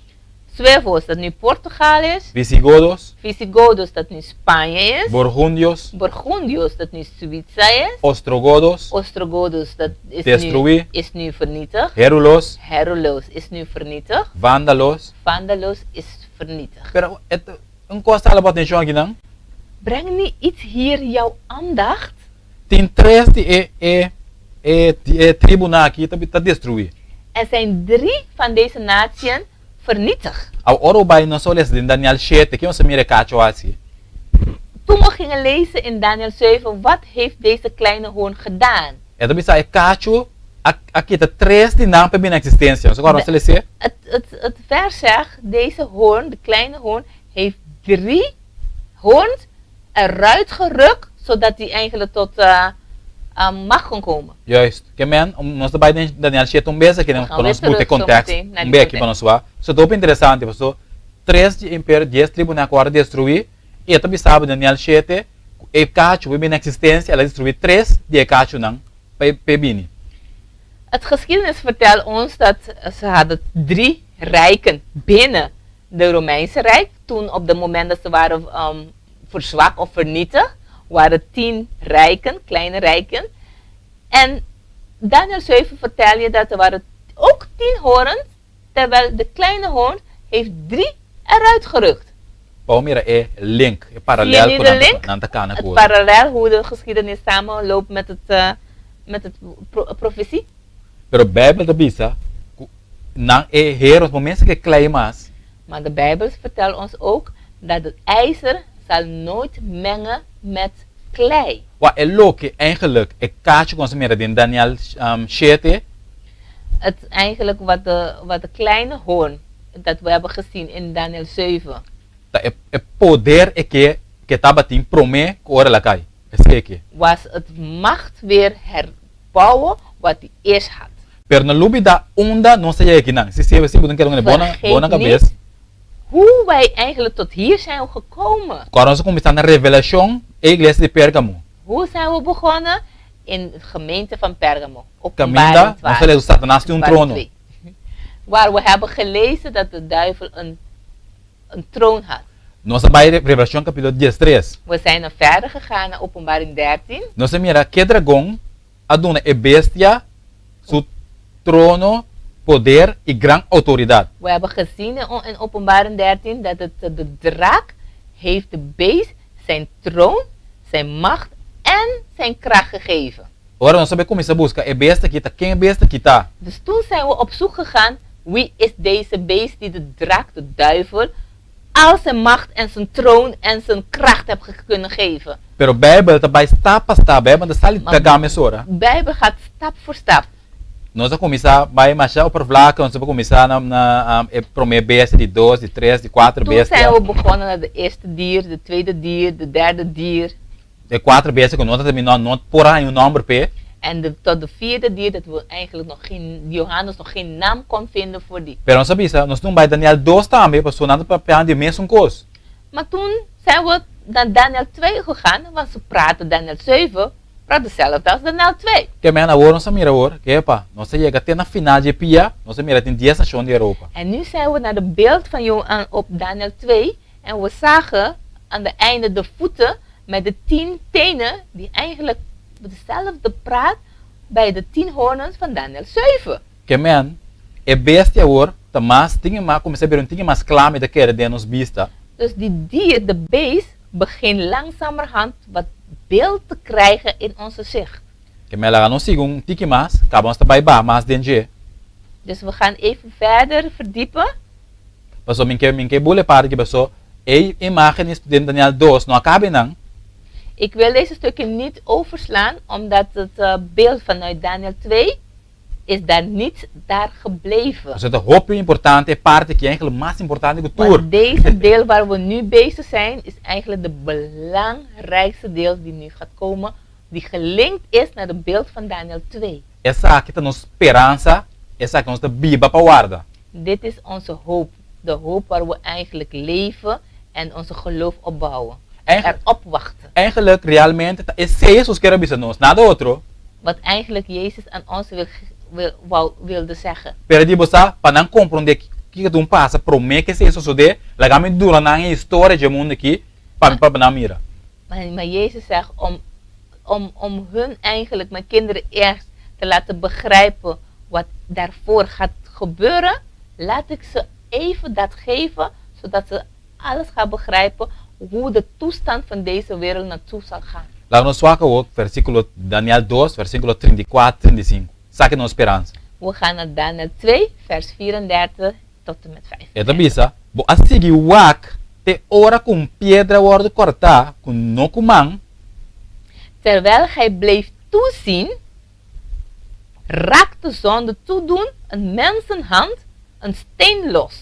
Suevos, dat nu Portugal is. Visigodos. Visigodos, dat nu Spanje is. Burgundios. Burgundios, dat nu Zwitser is. Ostrogodos. Ostrogodos, dat is Destruí. nu, is nu vernietigd. Herulos. Herulos is nu vernietigd. Vandalos. Vandalos is vernietigd. Pero et, un kos ta hala bo atenshon akinan. Breng niet iets hier jouw aandacht? Tin tres di e e e di e tribunan aki ta ta destruí. Er zijn drie van deze natieën vernietigd. Aw ora bo bai nos a lesa den Daniel shete, ke nos a mira e kacho hasi? Toen we gingen lezen in Daniel 7, wat heeft deze kleine hoorn gedaan? E ta bisa e kacho a a kita tres di nan pa bini eksistensia. Nos a kòrda nos a les'é? Het, het, het vers zegt, deze hoorn, de kleine hoorn, heeft drie hoorns eruit gerukt, zodat die eigenlijk tot uh, uh, macht kon komen. Juist. Ke men, nos ta bai den Daniel shete un bes aki We pa gaan weer nos buta e terug zo kontekst meteen naar un die beki pa context. nos wak. So ta hopi interesante paso tres di e imperio, dies tribunan ku wòrdu destruí i e ta bisa bo Daniel shete ku e kachu por bini na eksistensia el a destruí tres di e kachunan pa e pa e bini. Het geschiedenis vertelt ons dat ze hadden drie rijken binnen de Romeinse Rijk. Toen op het moment dat ze waren um, verzwakt of vernietigd, waren 10 rijken, kleine rijken. En Daniel 7 vertel je dat er waren ook 10 horens, terwijl de kleine hoorn heeft drie eruit gerukt. Pa bo mira e link, e Zie je paralel nu ku de nan ta link? nan ta kana Het ku otro. parallel hoe de geschiedenis samenloopt met het, uh, met het pro profetie. Pero Bijbel ta bisa ku nan e heros bo mester ke klei mas. Maar de Bijbel vertelt ons ook dat het ijzer zal nooit mengen met klei. Wak e loke eigenlijk e kachu ku nos a mira den Daniel shete. Het eigenlijk wat de, wat de kleine hoorn dat we hebben gezien in Daniel 7. Ta e e poder e ke ke tabatin prome ku ora el a kai. Esei ke. Was het macht weer herbouwen wat hij eerst had. Pero no lubida unda nos a yega akinan. Si si si bo ta kere un bona Vergeet bona kabes. niet hoe wij eigenlijk tot hier zijn gekomen. Kòrda nos a kuminsá na Revelashon e iglesia di Pérgamo. Hoe zijn we begonnen? In de gemeente van Pergamo. Kaminda Openbaring nos a 12. lesa ku Satanas tin un Openbaring trono. 2. Waar we hebben gelezen dat de duivel een, een troon had. Nos a bai Revelashon kapítulo diestres. We zijn dan verder gegaan naar Openbaring 13. Nos a mira ke dragon a duna e bestia su trono, poder i gran outoridat. We hebben gezien in, in Openbaring 13 dat het, de draak heeft de beest zijn troon, zijn macht en zijn kracht gegeven. Ora nos a bai kuminsá buska e bestia aki ta ken e bestia aki ta. Dus toen zijn we op zoek gegaan, wie is deze beest die de draak, de duivel, al zijn macht en zijn troon en zijn kracht heeft kunnen geven. Pero Bijbel ta bai stap pa stap, Bijbel no ta sali Maar pegá mesora. Bijbel gaat stap voor stap. Nos a kuminsá bai masha opervlakte, nos a kuminsá na na e promé bestia, di dos, di tres, di kuater Toen bestia. zijn we begonnen naar de eerste dier, de tweede dier, de derde dier. E kuater bestia ku no ta terminá, no por haña un nòmber p'e. En de, tot de vierde dier dat we eigenlijk nog geen, Johannes nog geen naam kon vinden voor die. Pero nos a bisa, nos tin un bai Daniel dos tambe, pasobra nan ta papiando di e mesun kos. Maar toen zijn we naar Daniel 2 gegaan, want ze praten Daniel 7, praat dezelfde als Daniel 2. Ke men awor nos a mira awor, ke epa, nos a yega te na final dje pia, nos a mira tin dies nashon di Europa. En nu zijn we naar de beeld van Johan op Daniel 2 en we zagen aan de einde de voeten met de 10 tenen die eigenlijk dezelfde praat bij de 10 hoorns van Daniel 7. Ke men, e bestia awor ta mas tin e mas kuminsá bira un tin e mas kla mi ta kere den nos bista. Dus die dier, de beest, begint langzamerhand wat beeld te krijgen in onze zicht. Ke men laga nos sigui un tiki mas, kaba nos ta bai baha mas den dje. Dus we gaan even verder verdiepen. Pasobra mi ke mi ke bula e parti aki paso e imágenes den Daniel dos no a kabe nan. Ik wil deze stukje niet overslaan, omdat het uh, beeld vanuit Daniel 2 is daar niet daar gebleven. Pasobra ta hopi importante e parti aki, eigenlijk mas importante ku tur. Want deze deel waar we nu bezig zijn, is eigenlijk de belangrijkste deel die nu gaat komen, die gelinkt is naar het beeld van Daniel 2. Esaki ta nos speransa, esaki nos ta biba pa warda. Dit is onze hoop, de hoop waar we eigenlijk leven en onze geloof opbouwen. Erop wachten. Eigenlijk, realmente, esei Hesus kier a bisa nos, nada otro. Wat eigenlijk Jezus aan ons wilde zeggen. Pero di bo sa, pa nan komprondé kiko ta un pasa promé ku esei sosodé, laga mi duna nan e historia dje mundu akí pa mi pa nan mira. Maar Jezus zegt om hun eigenlijk, mijn kinderen, eerst te laten begrijpen wat daarvoor gaat gebeuren, laat ik ze even dat geven, zodat ze alles gaan begrijpen hoe de toestand van deze wereld naartoe zal gaan. Laga nos wak awor versíkulo Daniel 2, versíkulo 34, 35. Esaki ta nos speransa. We gaan naar Daniel 2, vers 34 tot en met E ta 35. bisa, Bo a sigui wak te ora ku un piedra a wòrdu kòrtá ku no ku man. Terwijl gij bleef toezien, raakte zonder toedoen een mensenhand een steen los.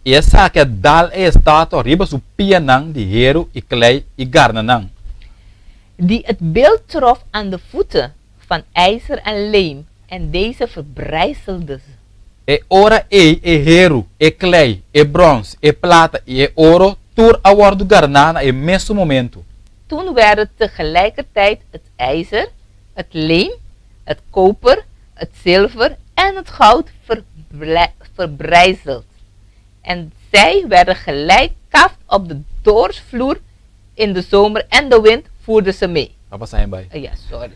I esaki a dal e estatua riba su pianan di heru i klei i garna nan. Die het beeld trof aan de voeten van ijzer en leem, en deze verbrijzelde ze. E ora ei e heru, e klei, e bròns, e plata i e oro tur a wòrdu garná na e mesun momentu. Toen werden tegelijkertijd het ijzer, het leem, het koper, het zilver en het goud verbrijzeld. En zij werden gelijk kaft op de doorsvloer in de zomer en de wind voerde ze mee. Ta pasa en bai. Ja, sorry.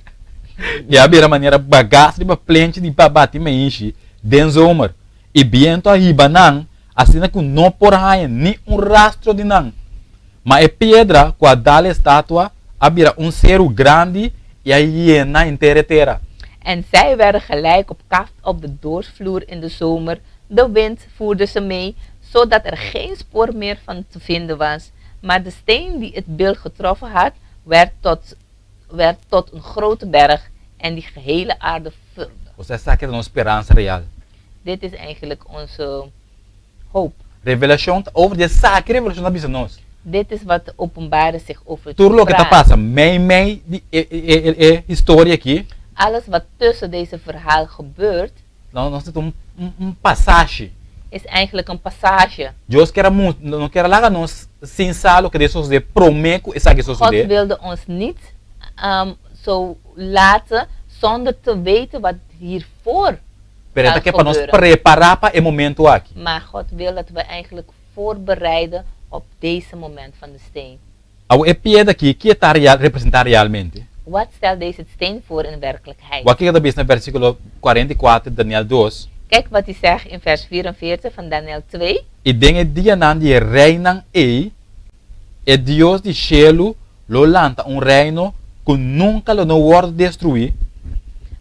I a bira manera bagas riba plenchi di bati meishi den zomer, i bientu a hiba nan asina ku no por haña ni un rastro di nan. Ma e piedra ku a dal e statua a bira un seru grandi i a yena henter e tera. En zij werden gelijk op kaft op de doorsvloer in de zomer, de wind voerde ze mee, zodat er geen spoor meer van te vinden was. Maar de steen die het beeld getroffen had, werd tot een grote berg en die gehele aarde vulde. Osea, esaki ta nos speransa real. Dit is eigenlijk onze hoop. Revelashon ta over di esaki Revelashon ta bisa nos. Dit is wat de openbaring zich over Tur loke ta praat. pasa mei mei di e e e e historia aki. Alles wat tussen deze verhaal gebeurt, Nos ta un un pasashi. is eigenlijk een passage. Dios kier a no kier a laga nos sin sa loke ta sosodé promé ku esaki God sosodé. Wilde ons niet zo laten zonder te weten wat hiervoor Pero e zal ta ke pa nos gebeuren. prepará pa e momento aki. Maar God wil dat we eigenlijk voorbereiden op deze moment van de steen. Awor e piedra aki, ki e ta real, representá realmente? Wat stelt deze steen voor in werkelijkheid? Wak kiko e ta bisa na versíkulo 44 di Daniel 2. Kijk wat hij zegt in vers 44 van Daniel 2. I den e dianan di e reinan ei, e Dios di shelu lo lanta un reino ku nunka lo no wòrdu destruí.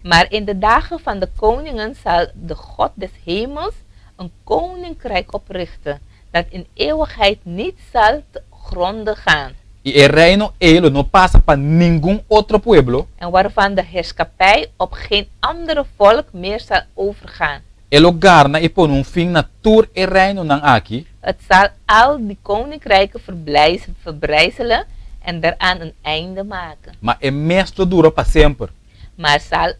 Maar in de dagen van de koningen zal de God des hemels een koninkrijk oprichten, dat in eeuwigheid niet zal te gronde gaan. I e reino ei lo no pasa pa ningun otro pueblo. En waarvan de heerschappij op geen andere volk meer zal overgaan. E lo garna i pone un fin na tur e reinonan aki. Het zal al die koninkrijken verbrijzelen en daaraan een einde maken. Ma e mes lo dura pa semper. Maar zal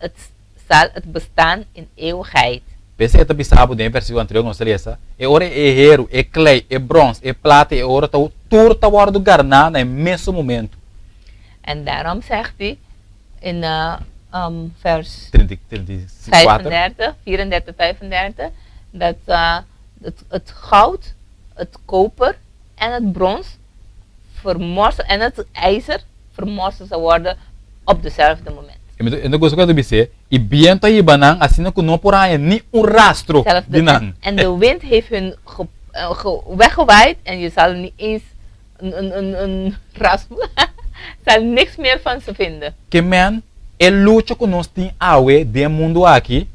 het bestaan in eeuwigheid. P'esei e ta bisa bo den e versíkulo anterior ku nos ta lesa, E ora e heru, e klei, e bròns, e plata i e oro ta tur ta wòrdu garná na e mesun momentu. En daarom zegt hij in vers 34. 35, 34, 35, dat het goud, het koper en het brons vermorsen en het ijzer vermorsen zal worden op dezelfde moment. E mi ta gusta ku e ta bis'é, I bientu a hiba nan asina ku no por haña ni un rastro Zelfde, di nan. En de wind heeft hun weggewaaid en je zal niet eens een rasp, zal niks meer van ze vinden. Ke men e lucha ku nos tin awe den e mundu aki.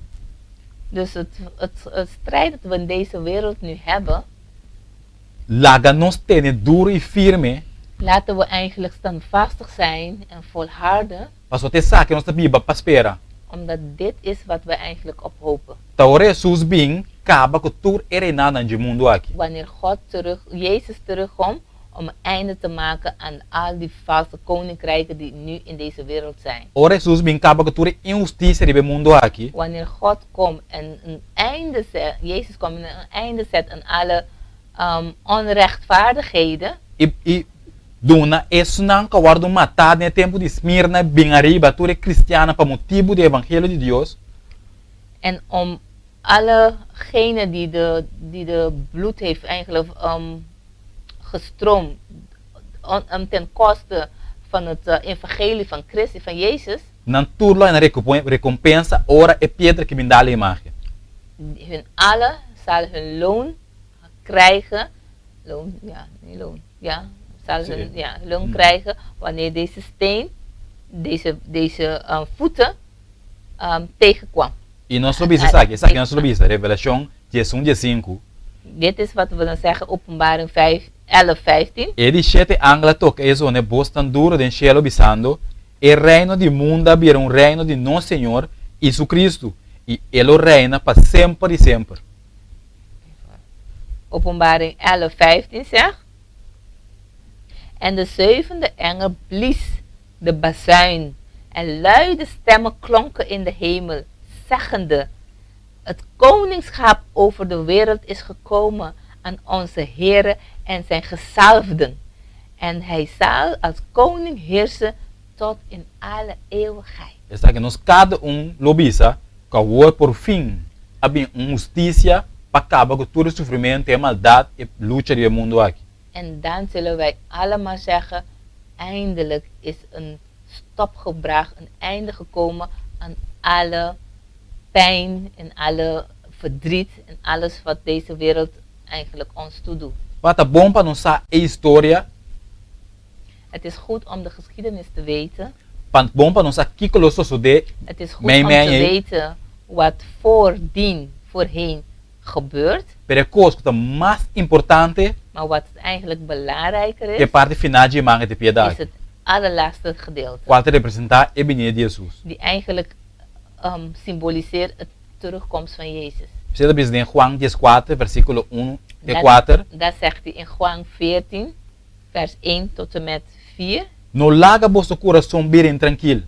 Dus het strijd dat we in deze wereld nu hebben, Laga nos tene duru i firme. Laten we eigenlijk standvastig zijn en volharden. Pasobra ta esaki nos ta biba pa spera. Omdat dit is wat we eigenlijk op hopen. Ta ora Hesus bin kaba ku tur e reinanan dje mundu aki. Wanneer God terug, Jezus terugkomt om een einde te maken aan al die valse koninkrijken die nu in deze wereld zijn. Ora Hesus bin kaba ku tur e inhustisia riba e mundu aki. Wanneer God komt en een einde zet, Jezus komt en een einde zet aan alle onrechtvaardigheden. I i Duna esnan ku a wòrdu matá den e tempu di Smirna bin ariba tur e kristiannan pa motibu di e evangelio di Dios. En om allegenen die de, die de bloed heeft eigenlijk gestroomd om ten koste van het evangelie van Christus, van Jezus. Nan tur lo haña rekompensa ora e piedra ki bin dal e imágen. Hun alle zal hun loon krijgen, loon, ja, nee loon, ja, zal hun, ja, loon krijgen wanneer deze steen, deze, deze voeten tegenkwam. I nos lo bisa esaki, esaki nos lo bisa, Revelashon diesun diesinku. Dit is wat we dan zeggen, Openbaring vijf, elf, vijftien. E di shete angel a toka e zona e bosnan duru den shelu bisando, E reino di mundu a bira un reino di nos Señor i su Cristo, i e lo reina pa semper i semper. Openbaring 11, 15 zegt, En de zevende engel blies de bazuin, en luide stemmen klonken in de hemel, zeggende, Het koningschap over de wereld is gekomen aan onze Heere en zijn gezalfden, en hij zal als koning heersen tot in alle eeuwigheid. Esaki nos kada un lo bisa ku awor por fin a bin un hustisia pa kaba ku tur e sufrimentu, e maldat, e lucha riba e mundu aki. En dan zullen wij allemaal zeggen, eindelijk is een stop gebracht, een einde gekomen aan alle pijn en alle verdriet en alles wat deze wereld eigenlijk ons toedoet. Wak, ta bon pa nos sa e historia. Het is goed om de geschiedenis te weten. Ta bon pa nos sa kiko lo sosodé Het is goed mei om mei te ei. weten wat voordien, voorheen gebeurt. Pero e kos ku ta mas importante. Maar wat eigenlijk belangrijker E is. parti final dje imágen di piedad Is het allerlaatste gedeelte. Kual ta representá e binida di Hesus. Die eigenlijk symboliseert het terugkomst van Jezus. Esei ta bisa den Juan dieskuater, versíkulo unu te Dat, kuater. dat zegt hij in Juan 14, vers 1 tot en met 4. No laga boso kurason bira intrankil.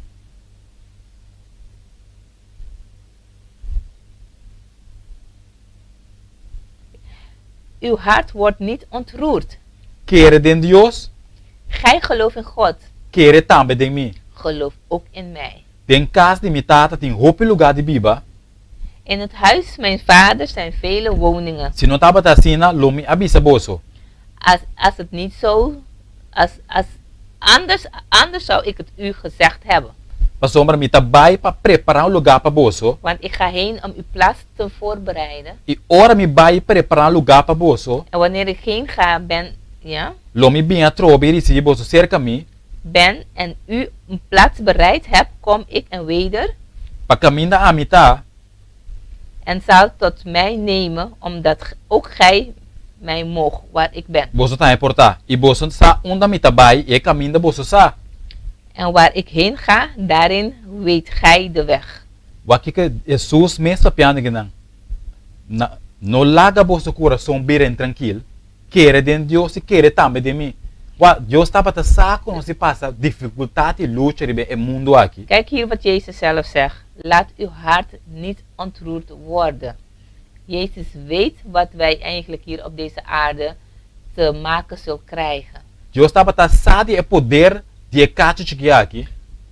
Uw hart wordt niet ontroerd. Kere den Dios. Gij gelooft in God. Kere tambe den mi. Geloof ook in mij. Den kas di mi Tata tin hopi lugá di biba. In het huis mijn Vaders zijn vele woningen. Si no tabata asina, lo mi a bisa boso. Als, als het niet zo, als, als, anders, anders zou ik het u gezegd hebben. Pasobra mi ta bai pa prepará un lugá pa boso. Want ik ga heen om uw plaats te voorbereiden. I ora mi bai i prepará un lugá pa boso. En wanneer ik heen ga, ben, ja. Lo mi bin atrobe i risibí boso serka mi. Ben en u un plaats bereid heb, kom ik en weder. Pa kaminda ami ta. En zal tot mij nemen, omdat ook gij mij moogt waar ik ben. Boso tambe por ta, i boso sa unda mi ta bai i e kaminda boso sa. En waar ik heen ga, daarin weet gij de weg. Wak kiko Hesus mes papiando kinan, Na, no laga boso kurason bira intrankil, kere den Dios i kere tambe den mi. Wak, Dios tabata sa ku nos di pasa difikultat i lucha riba e mundu aki. Kijk hier wat Jezus zelf zegt, Laat uw hart niet ontroerd worden. Jezus weet wat wij eigenlijk hier op deze aarde te maken zullen krijgen. Dios tabata sa di e poder di e kachu chikí aki.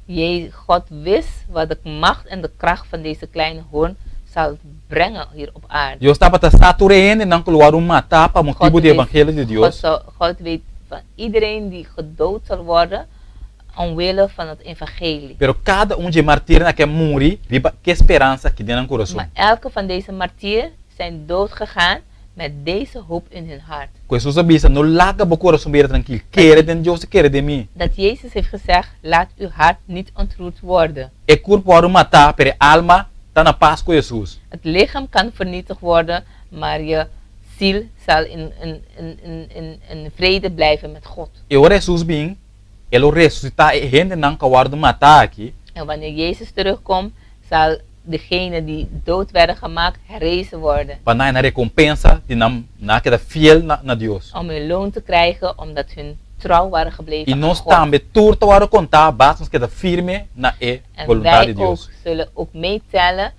Je, God wist wat de macht en de kracht van deze kleine hoorn zal brengen hier op aarde. Dios tabata sa tur e hendenan ku lo wòrdu matá pa God motibu di e wist, evangelio di God, Dios. zou, God weet van iedereen die gedood zal worden omwille van het evangelie. Pero kada un dje martirnan aki a muri riba ke speransa aki den nan kurason. Maar elke van deze martier zijn dood gegaan met deze hoop in hun hart. Ku Hesus a bisa, No laga bo kurason bira trankil, kere den Dios i kere den mi. Dat Jezus heeft gezegd, Laat uw hart niet ontroerd worden. E kurpo wòrdu matá, pero e alma ta na pas ku Hesus. Het lichaam kan vernietigd worden, maar je ziel zal in, in, in, in, in, in vrede blijven met God. I ora Hesus bin, e lo resusitá e hendenan ku a wòrdu matá aki. En wanneer Jezus terugkomt, zal degenen die dood werden gemaakt herrezen worden. Pa nan haña rekompensa di nan nan a keda fiel na na Dios. Om hun loon te krijgen, omdat hun trouw waren gebleven I aan nos God. tambe tur ta wòrdu kontá basta nos keda firme na e En boluntat wij di Dios. ook zullen ook meetellen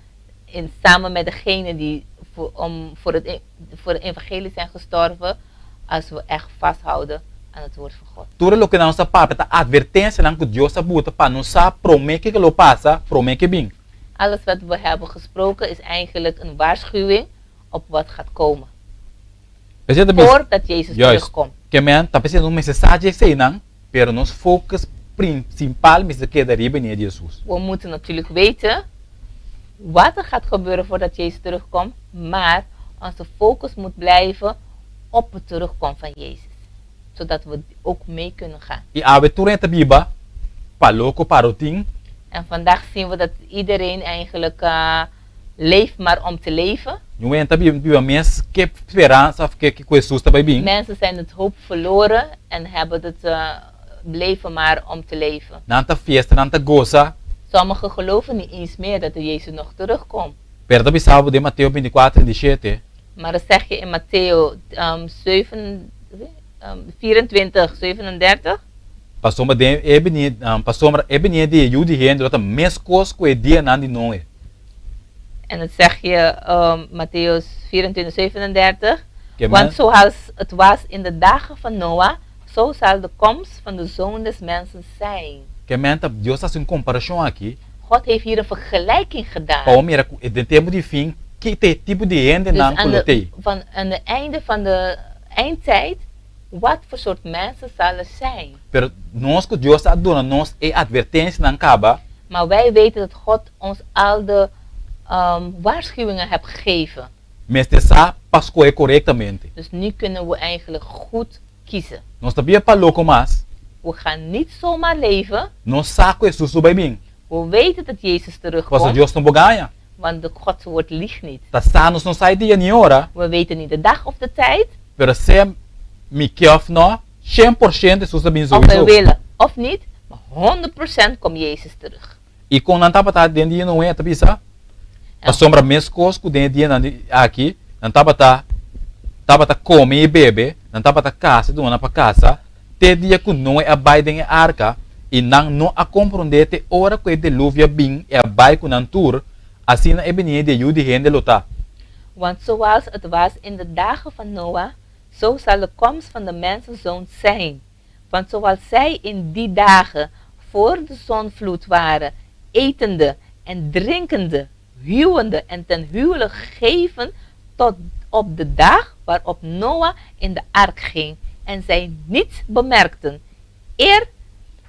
in samen met degenen die voor, om, voor, het, voor het evangelie zijn gestorven, als we echt vasthouden. aan het woord van God. Tur loke nos a papia ta atvertensianan ku Dios a buta pa nos sa promé kiko lo pasa, promé ke bin. Alles wat we hebben gesproken is eigenlijk een waarschuwing op wat gaat komen. P'esei ta bisa. Voordat Jezus Juist. terugkomt. Ke men ta p'esei nos mester sa dje eseinan, pero nos focus prinsipal mester keda riba e nia di Jesus. We moeten natuurlijk weten wat er gaat gebeuren voordat Jezus terugkomt, maar onze focus moet blijven op het terugkomt van Jezus, zodat we ook mee kunnen gaan. I awe tur hende ta biba pa loko pa rotin. En vandaag zien we dat iedereen eigenlijk leeft maar om te leven. Niun hende ta biba mes ke speransa of ke ku Hesus ta bai bin. Mensen zijn het hoop verloren en hebben het leven maar om te leven. Nan ta fiesta, nan ta gosa. Sommigen geloven niet eens meer dat de Jezus nog terugkomt. Pero ta bisa bo den Mateo bintikuater trinta i shete. Maar dan zeg je in Mateo zeven, 24, 37. Pasobra den e bini, pasobra e bini di e Yu di hende lo ta meskos ku e dianan di Noe. En dat zeg je Matteüs 24, 37, Ke Want men. zoals het was in de dagen van Noa, zo zal de komst van de Zoon des mensen zijn. Ke men ta, Dios ta hasi un komparashon aki. God heeft hier een vergelijking gedaan. Pa bo mira ku den tempu di fin, ki ta e tipo di Dus hendenan ku aan lo de, tei. van, aan de einde van de eindtijd, wat voor soort mensen zal er zijn? Pero nos ku Dios a duna nos e atvertensianan kaba. Maar wij weten dat God ons al de waarschuwingen hebt gegeven. Mester sa pa skohe korektamente. Dus nu kunnen we eigenlijk goed kiezen. Nos ta bia pa loko mas. We gaan niet zomaar leven. Nos sa ku Hesus lo bai bin. We weten dat Jezus terugkomt. Pasobra Dios no por gaña. Want de Gods woord liegt niet. Ta sa nos no sa e dia ni ora. We weten niet de dag of de tijd. Pero sea mi ke of no, shen por shento Hesus ta bin Of souiso. wij willen of niet, maar 100% komt Jezus terug. I kon nan tabata den dia Noe ta bisa? Pasobra meskos ku den e dianan di aki, nan tabata tabata kome i bebe, nan tabata kasa i duna nan pa kasa, te dia ku Noe a bai den e arka, i nan no a komprondé te ora ku e deluvio a bin i a bai ku nan tur, asina e bini di e Yu di hende lo ta. Want zoals het was in de dagen van Noa, zo zal de komst van de Mensenzoon zijn. Want zoals zij in die dagen voor de zonvloed waren, etende en drinkende, huwende en ten huwelijk geven tot op de dag waarop Noa in de ark ging en zij niets bemerkten, eer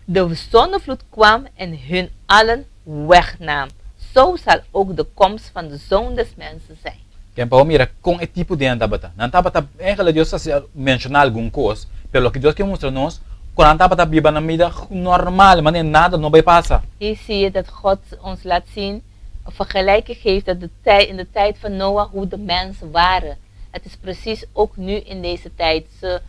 de zonnevloed kwam en hun allen wegnam. Zo zal ook de komst van de Zoon des Mensen zijn. Ken pa bo mira kon e tipo di nan tabata. Nan tabata, eigenlijk Dios a menshoná algun kos, pero loke Dios ke mustra nos, ku nan tabata biba nan bida normal, manera nada no bai pasa. Hier zie je dat God ons laat zien, een vergelijking geeft dat de tijd, in de tijd van Noah hoe de mensen waren. Het is precies ook nu in deze tijd. Ze,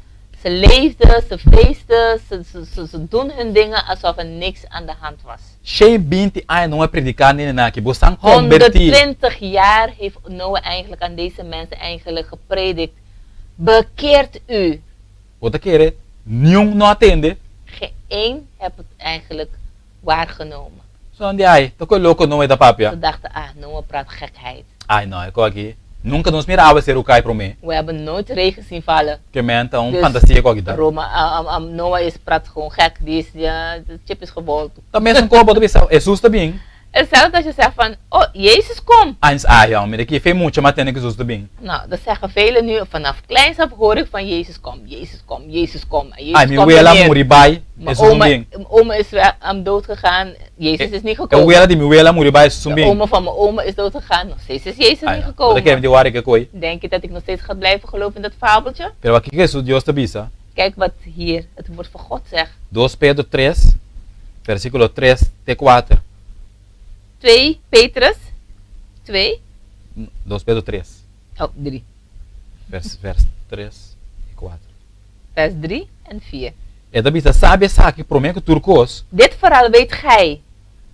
ze leefden, ze feesten, ze, ze, ze, ze doen hun dingen alsof er niks aan de hand was. Shen binti aña Noe a prediká nenenaki, Bo san kombertí. 120 jaar heeft Noah eigenlijk aan deze mensen eigenlijk gepredikt, Bekeert u! Bo ta kere niun no a tende? Geen één heb het eigenlijk waargenomen. So nan di, Ai, ta koe loko Noe ta papia. Ze dachten, ah, Noah praat gekheid. Ai, no, e koe aki nunka nos mira awa seru kai promé. We hebben nooit regen zien vallen. Ke men ta un Dus fantasia koe aki ta. Roma, Noah is praat gewoon gek, die is, ja, de chip is gebold. Ta mesun koe bo ta bisa, Hesus ta bin. Hetzelfde als je zegt van, oh, Jezus komt. Eens ah, ja, mira ki fe mucha ma tende ku Hesus ta bin. Nou, dat zeggen velen nu, vanaf kleins af hoor ik van Jezus kom, Jezus kom, Jezus kom. En Jezus Ai, mi komt wela niet meer. muri bai, Mijn Hesus un oma, bin. mijn oma is wel, dood gegaan, Jezus is niet E gekomen. wela di mi wela muri bai, Hesus un De bin. oma van mijn oma is dood gegaan, nog steeds is Jezus Ai, niet no. gekomen. Bo ta kere mi tin wari ke koi. Denk je dat ik nog steeds ga blijven geloven in dat fabeltje? Pero aki Hesus Dios ta bisa. Kijk wat hier het woord van God zegt. Dos Pedro tres, versíkulo tres te kuater. 2 Petrus 2. Dos Pedro tres. Oh, 3. Vers, vers tres i kuater. Vers 3 en 4. E ta bisa, Sabi esaki promé ku tur kos. Dit vooral weet gij.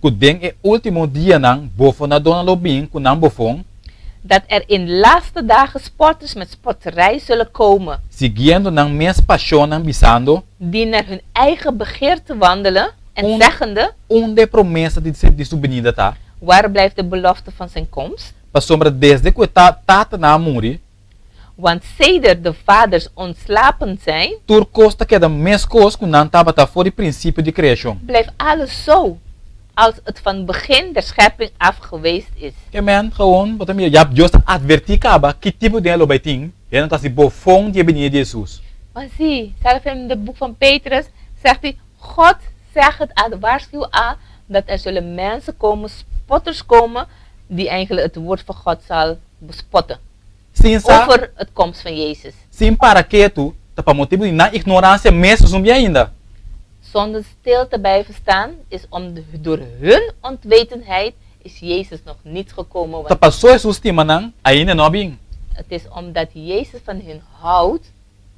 Ku den e último dianan bofonadónan lo bin ku nan bofon. Dat er in laatste dagen spotters met spotterij zullen komen. Siguiendo nan mes pashonnan bisando. Die naar hun eigen begeerte wandelen en Un, zeggende. Unda e promesa di di su binida ta? Waar blijft de belofte van zijn komst? Pasobra desde ku e ta tatanan a muri. Want sedert de vaders ontslapen zijn. Tur kos ta keda meskos ku nan tabata for di prinsipio di kreashon. Blijft alles zo als het van begin der schepping af geweest is. Ke men, gewoon, bo ta mira, ya Dios ta atvertí kaba ki tipo di hende lo bai tin, hende ta hasi bofon di e binida di Hesus. Maar zie, zelf in de boek van Petrus zegt hij, God zegt het al, waarschuw al, dat er zullen mensen komen, spotters komen, die eigenlijk het woord van God zal bespotten. Sin sa. Over het komst van Jezus. Sin para ketu, ta pa motibu di nan ignoransia mes nos no bia ainda. Zonder stil te blijven staan is om door hun ontwetenheid is Jezus nog niet gekomen Ta want. paso Hesus stima nan, ainda no a bin. Het is omdat Jezus van hun houdt,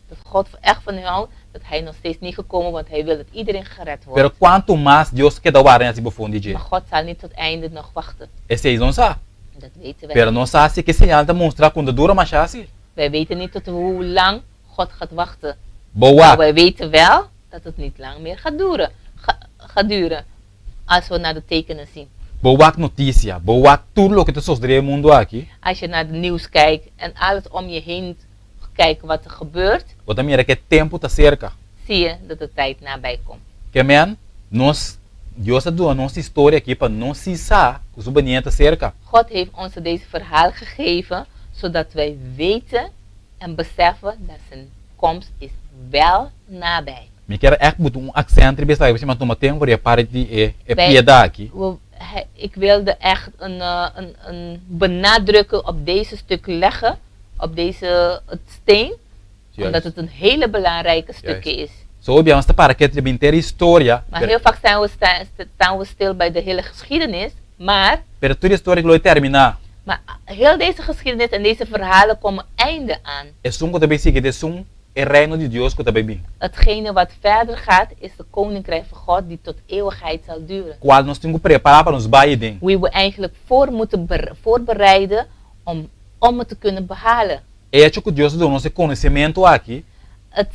dat God echt van hun houdt, dat Hij nog steeds niet gekomen want Hij wil dat iedereen gered Pero wordt. kuantu mas Dios keda warda hasi bofon di dje? Maar God zal niet tot einde nog wachten. Esei nos sa. Dat weten wij Pero niet. nos sa si ke señal ta mustra ku ta dura masha asi. Wij weten niet tot hoe lang God gaat wachten. Bo Maar wak. wij weten wel dat het niet lang meer gaat duren, gaat duren als we naar de tekenen zien. Bo wak notisia, bo wak tur loke ta sosodé den mundu aki. Als je naar het nieuws kijkt en alles om je heen kijkt wat er gebeurt. Bo ta mira ku e tempu ta serka. Zie je dat de tijd nabij komt. Ke men, nos, Dios a duna nos historia aki pa nos si sa ku su benia ta serka. God heeft ons deze verhaal gegeven zodat wij weten en beseffen dat zijn komst is wel nabij. Mi kier ègt buta un aksènt riba esaki pasobra mi a tuma tempu riba e parti di e e Wij, piedá aki. we, hij, ik wilde echt een, een, een benadrukken op deze stuk leggen, op deze het steen, omdat Juist. het een hele belangrijke stukje Juist. is. So hopi nos ta para ketu riba henter historia, Maar pero. heel vaak zijn we sta, staan we stil bij de hele geschiedenis, maar. Pero tur historia ku lo e terminá. Maar heel deze geschiedenis en deze verhalen komen einde aan. Esun ku ta bai sigui ta esun e Reino di Dios ku ta bai bin. Hetgene wat verder gaat is de koninkrijk van God die tot eeuwigheid zal duren. Kual nos tin ku prepará pa nos bai den. Wie we eigenlijk voor moeten voorbereiden om om het te kunnen behalen. E echo ku Dios a duna nos e konosementu aki. Het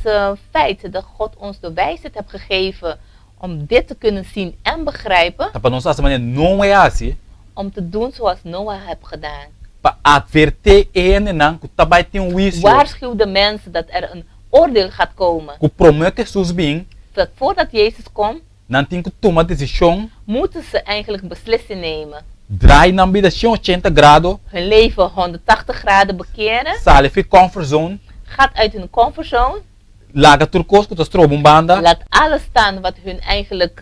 feit dat God ons de wijsheid heeft gegeven om dit te kunnen zien en begrijpen. Ta pa nos hasi manera Noe a hasi. Om te doen zoals Noah heeft gedaan. Pa atvertí e hendenan ku ta bai tin un huisio. Waarschuw de mensen dat er een oordeel gaat komen. Ku promé ku Hesus bin. Dat voordat Jezus komt. Nan tin ku tuma desishon. Moeten ze eigenlijk beslissing nemen. Draai nan bida shen ochenta grado. Hun leven 180 graden bekeren. Sali fi comfort zone. Gaat uit hun comfortzone. Laga tur kos ku ta stroba un banda. Laat alles staan wat hun eigenlijk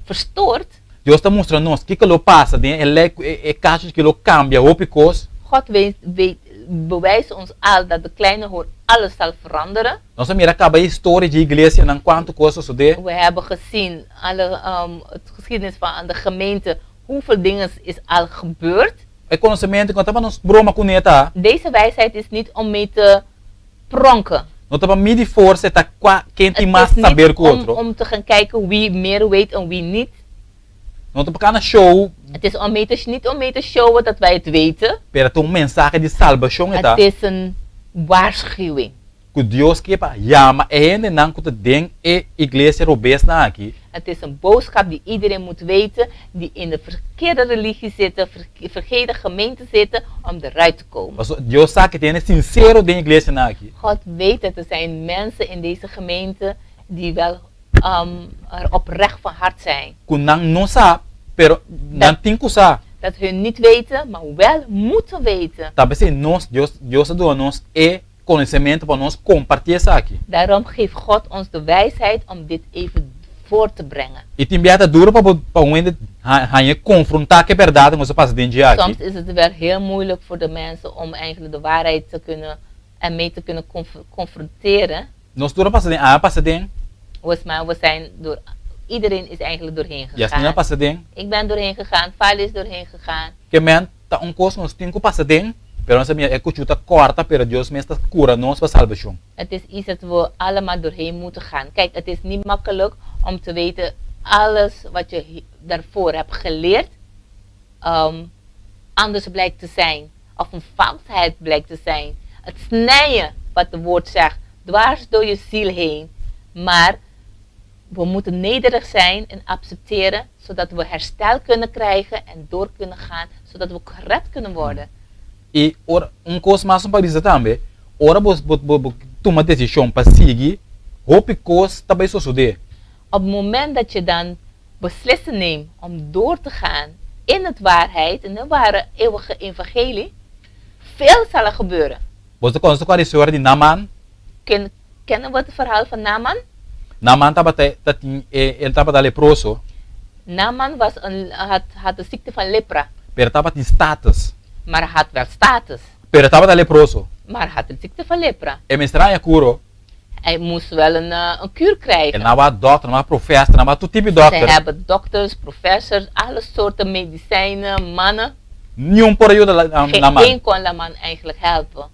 verstoort. Dios ta mustra nos kiko lo pasa den e lei ku e kashi ku lo kambia hopi kos. God weet, weet, bewijst ons al dat de kleine hoor alles zal veranderen. Nos a mira kaba e historia dje iglesianan kuantu kos a sosodé. We hebben gezien alle het geschiedenis van de gemeente hoeveel dingen is al gebeurd. E konosementu ku no ta pa nos broma kuné ta. Deze wijsheid is niet om mee te pronken. No ta pa midi forsa e ta kua ken tin Het mas is niet saber ku om, otro. om te gaan kijken wie meer weet en wie niet. No ta pa kana show. Het is om mee te, niet om mee te showen dat wij het weten. Pero ta un mensahe di salbashon e ta. Het is een waarschuwing. Ku Dios ke pa yama e hendenan ku ta den e iglesia robesnan aki. Het is een boodschap die iedereen moet weten, die in de verkeerde religie zitten, verkeerde gemeente zitten, om eruit te komen. Pasobra Dios sa ku tin hende sinsero den iglesianan aki. God weet dat er zijn mensen in deze gemeente die wel er oprecht van hart zijn. Ku nan no sa, pero nan tin ku sa. Dat hun niet weten, maar wel moeten weten. Ta p'esei nos, Dios, Dios a duna nos e konosementu pa nos kompartí esaki. Daarom geeft God ons de wijsheid om dit even voor te brengen. I tin bia ta duru pa bo pa un hende haña konfrontá ku e bèrdat ku nos a pasa den dje aki. Soms is het wel heel moeilijk voor de mensen om eigenlijk de waarheid te kunnen en mee te kunnen confronteren. Nos tur a pasa den, ami a pasa den. We maar we zijn door, iedereen is eigenlijk doorheen gegaan. Yasmin a pasa den. Ik ben doorheen gegaan, Fali is doorheen gegaan. Ke men ta un kos ku nos tin ku pasa den, pero nos a mira e kuchu ta kòrta, pero Dios mes ta kura nos pa salbashon. Het is iets dat we allemaal doorheen moeten gaan. Kijk, het is niet makkelijk om te weten alles wat je daarvoor hebt geleerd, anders blijkt te zijn. Of een valsheid blijkt te zijn. Het snijden, wat de woord zegt, dwars door je ziel heen. Maar we moeten nederig zijn en accepteren, zodat we herstel kunnen krijgen en door kunnen gaan, zodat we gered kunnen worden. I ora, un kos mas un pa bisa tambe, Ora bo bo bo tuma desishon pa sigui, hopi kos ta bai sosodé. Op het moment dat je dan beslissen neemt om door te gaan in het waarheid, in de ware eeuwige evangelie, veel zal er gebeuren. Bo ta konosé kua di historia di Naman? Ken kennen we het verhaal van Naman? Naman tabata ta tin e el tabata leproso. Naman was een had had de ziekte van lepra. Pero tabatin status. Maar had wel status. Pero tabata leproso. Maar had de ziekte van lepra. E mester haña kuro. Hij moest wel een een kuur krijgen. E nan wak dòkter, nan wak profèster, nan wak tur tipo di dòkter. Ze hebben dokters, professors, alle soorten medicijnen, mannen. Niun por a yuda Naman. Geen een kon Laman eigenlijk helpen.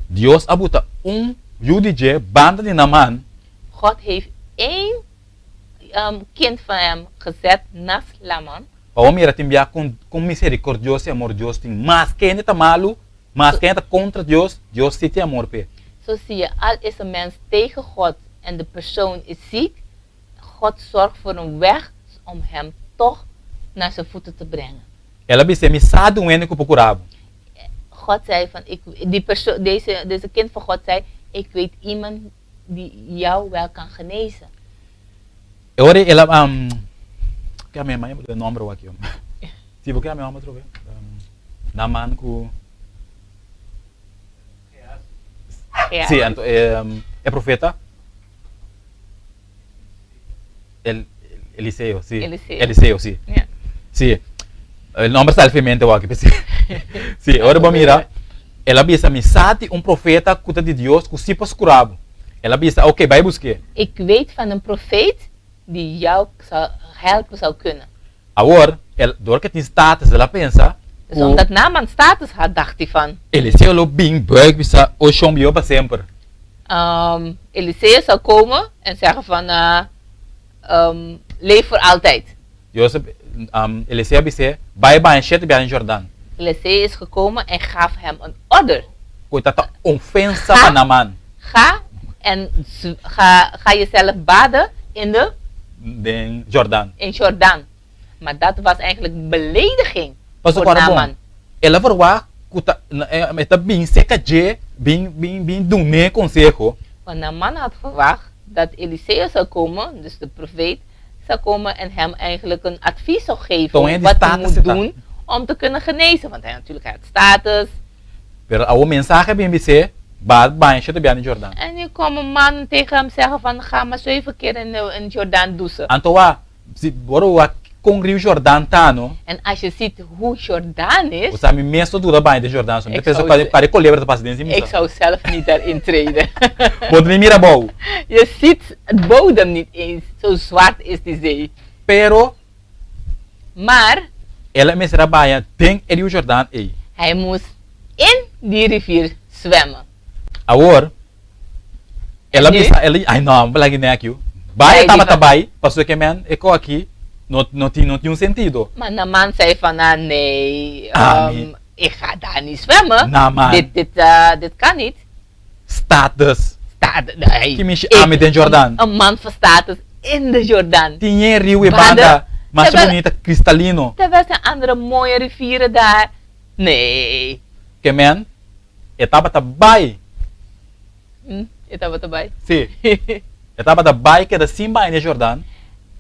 Dios a buta un yu di dje banda di Naman. God heeft één kind van hem gezet naast Laman. Pa bo mira tin bia kon kon misericordioso i amor Dios tin. Maske hende ta malu, maske hende ta kontra Dios, Dios si tin amor p'e. Zo zie je, al is een mens tegen God en de persoon is ziek, God zorgt voor een weg om hem toch naar zijn voeten te brengen. El a bis'é, Mi sa di un hende ku por kura bo. God zei van, ik, die perso, deze, deze kind van God zei, ik weet iemand die jou wel kan genezen. E ora el a ke mi maya e nomber awor aki. Si bo ke mi nomber atrobe. Naman ku Gehazi. Si, anto e, e profeta El, Eliseo, si. Eliseo. Eliseo, si. Ja. Si. E nomber sali fi mente awor aki, si. Si, ora bo mira, el a bisa mi sa di un profeta ku ta di Dios ku si por skura bo. El a bisa, ok, bai busk'é. Ik weet van een profeet die jou zou helpen zou kunnen. Awor, el, dor ku e tin status, el a pensa Dus ku omdat Naaman status had, dacht hij van. Eliseo lo bin buik bisa, O shon biba pa semper. Eliseo zou komen en zeggen van, leef voor altijd. Dios a, Eliseo a bis'é, Bai baña shete biaha den Jordan. Eliseo is gekomen en gaf hem een order. Ku ta ta ofensa pa Naaman. Ga en ga, ga jezelf baden in de. Den Jordan. In Jordan. Maar dat was eigenlijk belediging Pasobra voor ora bon, Naaman. el a verwagt ku ta, e ta bin serka dje, bin, bin, bin dun'é konseho. Want Naaman had verwacht dat Eliseo zou komen, dus de profeet, zou komen en hem eigenlijk een advies zou geven Toen hij die wat hij status moet zit doen om te kunnen genezen. Want hij natuurlijk hij had status. Pero awor mensahe a bin bis'é, Ba baña shete bia den Jordan. En nu kwam een man tegen hem zeggen van ga maar zeven keer in de in Jordaan douchen. Anto wak, si bo ora wak kon riu Jordan ta no. En als je ziet hoe Jordaan is. Bo sa mi mes no dura baña den Jordan so mi ta Ik pensa zou kua kua di kolebra ta pasa den si mi Ik sa. zou zelf niet daarin treden. Bo ta ni mira abou. Je ziet het bodem niet eens, zo zwart is die zee. Pero. Maar. El a mester a baña den e riu Jordan ei. Hij moest in die rivier zwemmen. Awor, el a En nu? bisa, el a, ai no, mi por lagi nek yu. Bai e Bai di tabata van. bai, pasobra ke men e ko aki no no tin no tin un sentido. Maar Naman zei van, ah, nee, Ami. ik ga daar niet zwemmen. Naman. Dit, dit, dit kan niet. Status. Status, nee. Ki mishi Ik- ami den Jordan. Een, een man van status in de Jordaan. Tin e riu e Banda. banda masha Terwijl- bunita, cristalino. Terwijl zijn andere mooie rivieren daar. Nee. Ke men e tabata bai. E tabata bai? Sí. E tabata bai keda sin baña den Jordan.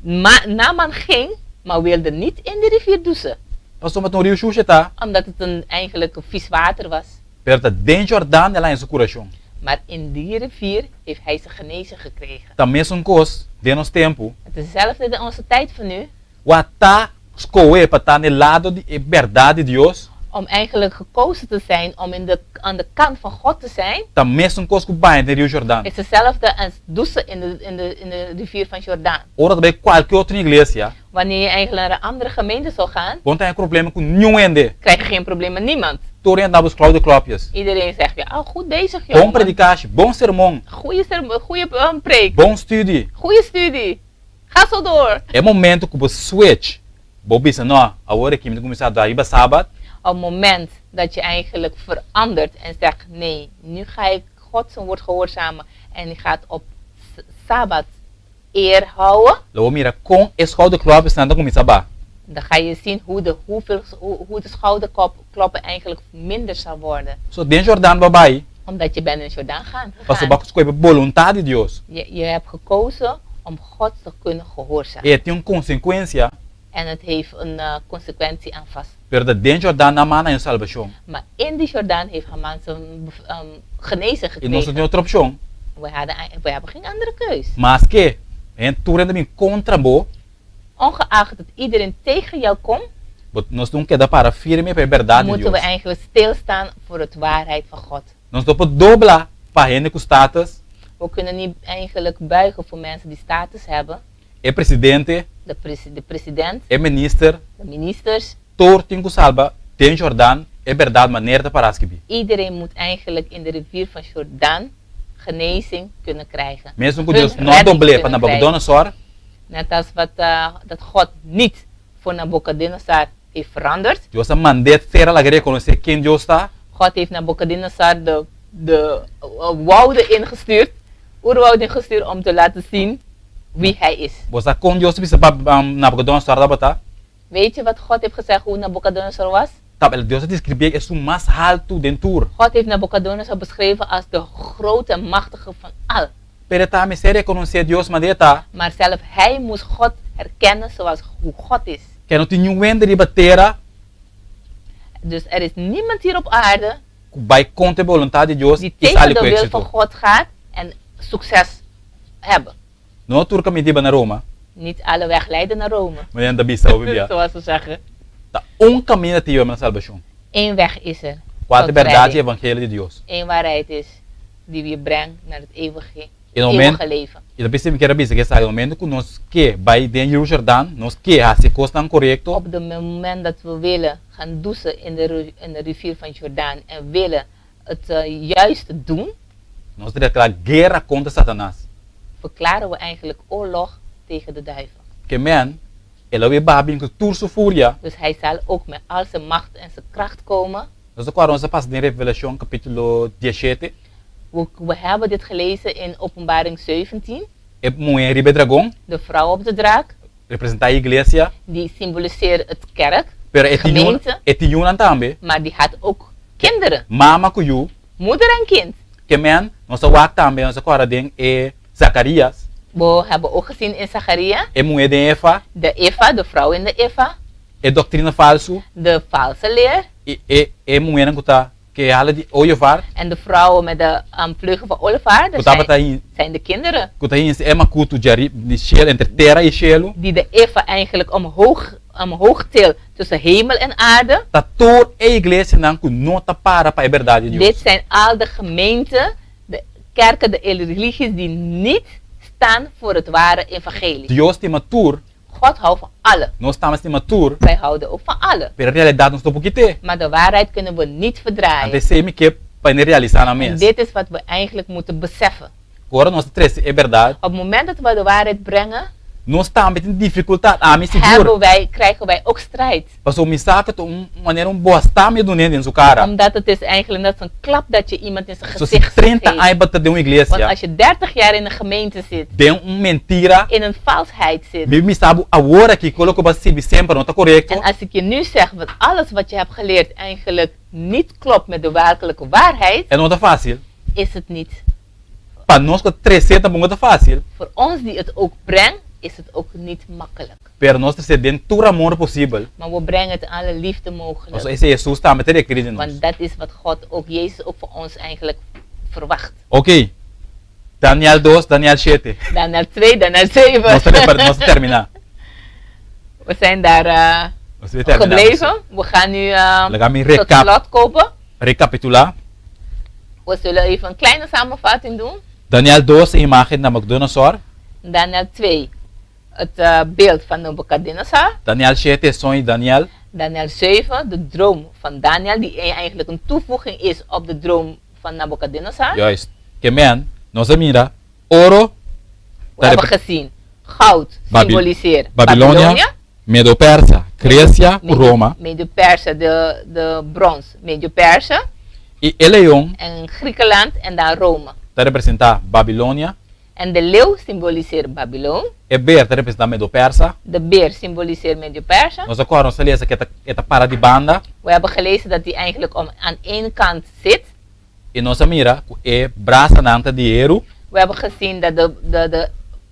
Ma Naaman ging, maar wilde niet in de rivier douchen. Pasobra ta un riu shushi e ta. Omdat het een eigenlijk vies water was. Pero ta den Jordan el a haña su kurashon. Maar in die rivier heeft hij zijn genezing gekregen. Ta mesun kos den nos tempu. Het is hetzelfde in onze tijd van nu. Wak ta skohe pa ta n'e lado di e bèrdat di Dios. Om eigenlijk gekozen te zijn om in de, aan de kant van God te zijn. Ta mesun kos ku baña den Riu Jordan. Is hetzelfde als douchen in de, in de, in de rivier van Jordaan. Ora ta bai kualke otro iglesia. Wanneer je eigenlijk naar een andere gemeente zou gaan. Bo no ta haña problema ku niun hende. Krijg je geen probleem met niemand. Tur hende ta bo skouder klopjes. Iedereen zegt ja, oh, goed bezig jongen. Bon predikashi, bon sermon. Goeie sermon, goeie preek. Bon studie. Goeie studie. Ga zo door. E momento ku bo switch, bo bisa no, awor aki mi ta kuminsá dra riba Sabat. Op moment dat je eigenlijk verandert en zegt nee, nu ga ik God zijn woord gehoorzamen en ik ga het op Sabat eer houden. Lo bo mira kon e schouderklopjesnan ta kuminsá ba. Dan ga je zien hoe de, hoeveel, hoe, hoe de schouderkloppen eigenlijk minder zal worden. So den Jordan bo bai. Omdat je bent in Jordaan gaan, Pasobra gegaan. bo a skohe pa boluntat di Dios. Je, je hebt gekozen om God te kunnen gehoorzamen. E tin un konsekuensia. En het heeft een consequentie aan vast. Pero ta den Jordaan Naaman a haña salbashon. Maar in die Jordaan heeft Haman zijn genezing I nos no gekregen. tin otro opshon. We hadden, we hebben geen andere keus. Maske hende tur hende bin kontra bo. Ongeacht dat iedereen tegen jou komt. Bo nos tin keda para firme pa e bèrdat di Moeten we Dios. eigenlijk stilstaan voor het waarheid van God. Nos no por dobla pa hende ku status. We kunnen niet eigenlijk buigen voor mensen die status hebben. E presidente. De de president. E minister. De ministers. Tur tin ku salba den Jordaan e bèrdat manera ta para skibí. Iedereen moet eigenlijk in de rivier van Jordaan genezing kunnen krijgen. Mesun ku Hun Dios no a redding dobl'é pa kunnen krijgen. Nabucodonosor. Net als wat dat God niet voor Nabucodonosor heeft veranderd. Dios a mand'é tera laga rekonosé ken Dios ta. God heeft Nabucodonosor de de wouden ingestuurd, oerwoud ingestuurd om te laten zien wie hij is. Bo sa kon Dios a bisa pa Nabucodonosor tabata? Weet je wat God heeft gezegd hoe Nabucodonosor was? Tabata Dios a describié esun mas haltu den tur. God heeft Nabucodonosor beschreven als de grote en machtige van al. Pero e ta mester rekonosé Dios manera e ta. Maar zelf hij moest God herkennen zoals hoe God is. Ke no tin niun hende riba tera. Dus er is niemand hier op aarde. Ku bai kontra e boluntat di Dios Die i tegen sali de ku wil éksito. van God gaat en succes hebben. No tur kaminda iba na Roma. Niet alle weg leiden naar Rome. Manera nan ta bisa hopi bia. Zoals ze zeggen. Ta un kaminda ta hiba na salbashon. Eén weg is er Kua ta tot e bèrdat di redding. evangelio di Dios? Eén waarheid is die je brengt naar het eeuwige, E na momento, eeuwige leven. i ta bisa mi kier a bisa ke esaki, na momento ku nos ke bai den Rio Jordan, nos ke hasi e kosnan korekto. Op de moment dat we willen gaan douchen in de in de rivier van Jordaan en willen het juiste doen. Nos ta deklará guera kontra Satanas. Verklaren we eigenlijk oorlog tegen de duivel. Ke men, e lo e baha bin ku tur su furia. Dus hij zal ook met al zijn macht en zijn kracht komen. Nos ta kòrda nos a pasa den Revelashon kapítulo diesshete. We we hebben dit gelezen in Openbaring 17. E muhé riba e dragon. De vrouw op de draak. Representá e iglesia. Die symboliseert het kerk, Pero e tin yu, gemeente. e tin yunan tambe. Maar die had ook kinderen. Mama ku yu. Moeder en kind. Ke men, nos a wak tambe, nos a kòrda den e Zakarias. We hebben ook gezien in Zacharia. E muhé den Efa. De Eva, de vrouw in de Eva. E doktrina falsu. De valse leer. I e e muhénan ku ta ke hala di ooievaar. En de vrouwen met de vleugel van ooievaar, Ku dat tabata zijn, hin zijn de kinderen. ku ta hinse e makutu djari di shelu entre tera i shelu. Die de Eva eigenlijk omhoog, omhoog til tussen hemel en aarde. Ta tur e iglesianan ku no ta para pa e bèrdat di Dios. Dit zijn al de gemeenten, de kerken, de religies die niet staan voor het ware evangelie. Dios stima tur. God houdt van alle. Nos tambe stima tur. Wij houden ook van alle. Pero e realidat nos no por kit'é. Maar de waarheid kunnen we niet verdraaien. Anto esei mi ke pa e realisá nan En mes. dit is wat we eigenlijk moeten beseffen. Ku ora nos ta trese e bèrdat. Op het moment dat we de waarheid brengen. Nos tambe tin difikultat, ami sigur. Hebben wij, krijgen wij ook strijd. Pasobra mi sa ku ta un manera un bòstá mi a dun'é den su kara. Omdat het is eigenlijk net zo'n klap dat je iemand in zijn So si gezicht 30 geeft. aña bo ta den un Want iglesia. als je 30 jaar in een gemeente zit. Den un mentira. In een valsheid zit. Mi bisa bo awor aki ku loke bo a sibi semper no ta korekto. En als ik je nu zeg wat alles wat je hebt geleerd eigenlijk niet klopt met de werkelijke waarheid. E no ta fásil. Is het niet. Pa nos ku tresé tampoko ta fásil. Voor ons die het ook brengt, is het ook niet makkelijk. Pero nos tresé den tur amor posibel. Maar we brengen het alle liefde mogelijk. Pasobra esei Hesus tambe ta rekerí di nos. Want dat is wat God ook, Jezus ook voor ons eigenlijk verwacht. Oké. Daniel dos, Daniel shete. Daniel 2, Daniel 7. Nos ta repar, nos ta terminá. We zijn daar uh, Nos ta terminá. gebleven. We gaan nu uh, Laga mi tot recap, slot kopen. rekapitulá. We zullen even een kleine samenvatting doen. Daniel 2, e imágen di Nabucodonosor. Daniel 2, het uh, beeld van Nebuchadnezzar. Daniel 7, e soño di Daniel. Daniel 7, de droom van Daniel, die eigenlijk een toevoeging is op de droom van Nebuchadnezzar. Juist. Ke men, nos a mira, oro We hebben gezien, goud symboliseert Babilonia, Babilonia. Medo-Persa, Grecia ku Roma. Medo-Persa, de, de brons, Medo-Persa. I e leon. En Griekenland en dan Rome. Ta representá Babilonia. En de leeuw symboliseert Babylon. E beer ta representá Medo-Persa. De beer symboliseert Medo-Persa. Nos a kòrda nos a lesa ku e ta e ta para di banda. We hebben gelezen dat die eigenlijk om aan één kant zit. I nos a mira ku e brasanan ta di heru. We hebben gezien dat de, de, de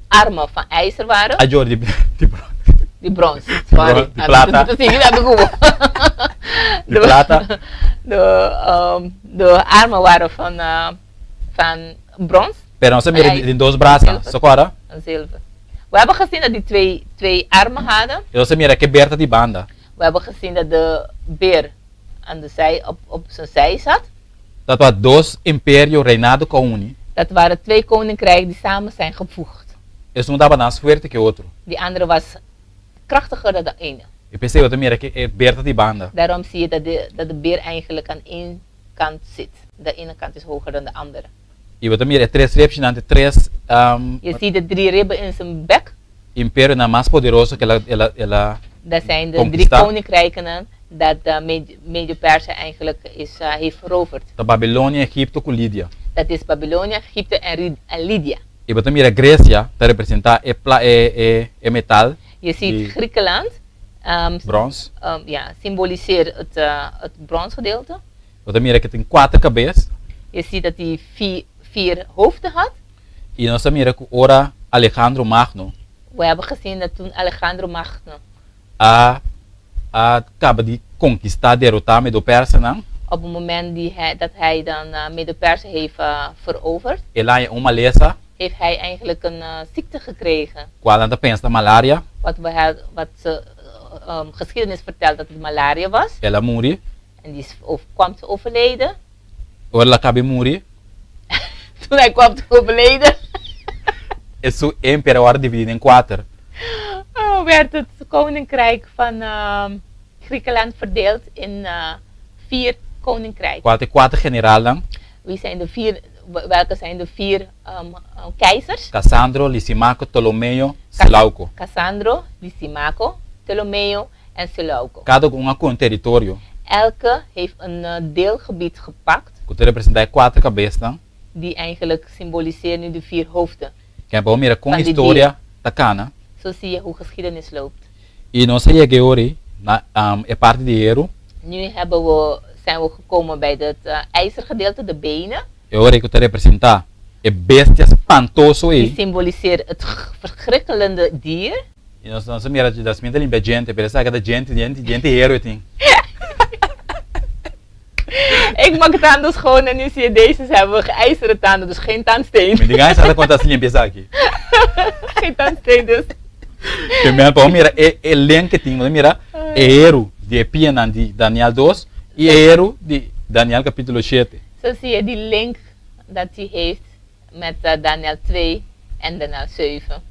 armen van ijzer waren. A jor di, di brons. Di brons, sorry. Di plata. Di plata. De, um, de armen waren van, uh, van brons. Pero nos a mira di dos brasa, Zilver. so kora? Zilver. We hebben gezien dat die twee, twee armen hadden. I nos a mira ku e ber ta di banda. We hebben gezien dat de beer aan de zij, op, op zijn zij zat. Dat ta dos imperio reinado ku a uni. Dat waren twee koninkrijken die samen zijn gevoegd. Esun tabata mas fuerte ku e otro. Die andere was krachtiger dan de ene. I p'esei bo ta mira ku e ber ta di banda. Daarom zie je dat de, dat de beer eigenlijk aan één kant zit. De ene kant is hoger dan de andere. I bo ta mira e tres repchinan ta e tres Je ziet de drie ribben in zijn bek. imperionan mas poderoso ku el a el a el a Dat zijn de drie konkistá. koninkrijken dat de Medio-Perzen eigenlijk is, heeft veroverd. Ta Babilonia, Egipto ku Lidia. Dat is Babilonia, Egypte en en Lydia. I bo ta mira Grecia ta representá e pla e e e metal Je ziet di Griekenland um, brons. um, ja, symboliseert het, het bronsgedeelte. Bo ta mira ku e tin kuater kabes. Je ziet dat hij vier, vier hoofden had. I nos ta mira ku ora Alejandro Magno. We hebben gezien dat toen Alejandro Magno. A a kaba di konkistá, derotá Medo-Persenan. Op het moment die hij, dat hij dan Medo-Perzen heeft veroverd. El a haña un malesa. Heeft hij eigenlijk een ziekte gekregen. Kual nan ta pensa ta malaria. Wat we wat ze um, geschiedenis vertelt dat het malaria was. El a muri. En die is, of, kwam te overleden. Ora el a kaba di muri. Toen hij kwam te overleden. E su imperio a wòrdu dividí den kuater. Oh, werd het koninkrijk van uh, Griekenland verdeeld in uh, vier koninkrijken. Kua ta e kuater generalnan? Wie zijn de vier, welke zijn de vier um, keizers? Cassandro, Lysimaco, Ptolomeo, Seleuco. Cassandro, Lysimaco, Ptolomeo en Seleuco. Kada un a ku un teritorio. Elke heeft een uh, deelgebied gepakt. Ku ta representá e kuater kabesnan. Die eigenlijk symboliseert nu de vier hoofden. Ken bo mira kon Van die historia ta kana. Zo zie je hoe geschiedenis loopt. I nos a yega e ora ei na e parti di heru. Nu hebben we, zijn we gekomen bij het uh, ijzergedeelte, de benen. E ora ei ku ta representá e bestia spantoso Die ei. symboliseert het verschrikkelende dier. I nos nos a mira Jasmin ta limpia djente, pero esaki ta djente, djente, djente heru e tin. Ik maak tanden schoon en nu zie je deze, ze hebben ijzeren tanden, dus geen tandsteen. Mi di gana sa ta konta si limpia esaki. Geen tandsteen dus. Ke men pa bo mira e e link ke tin, bo ta mira e heru di e pianan di Daniel dos i e heru di Daniel kapitulo shete. Zo zie je die link dat hij heeft met Daniel 2 en Daniel 7.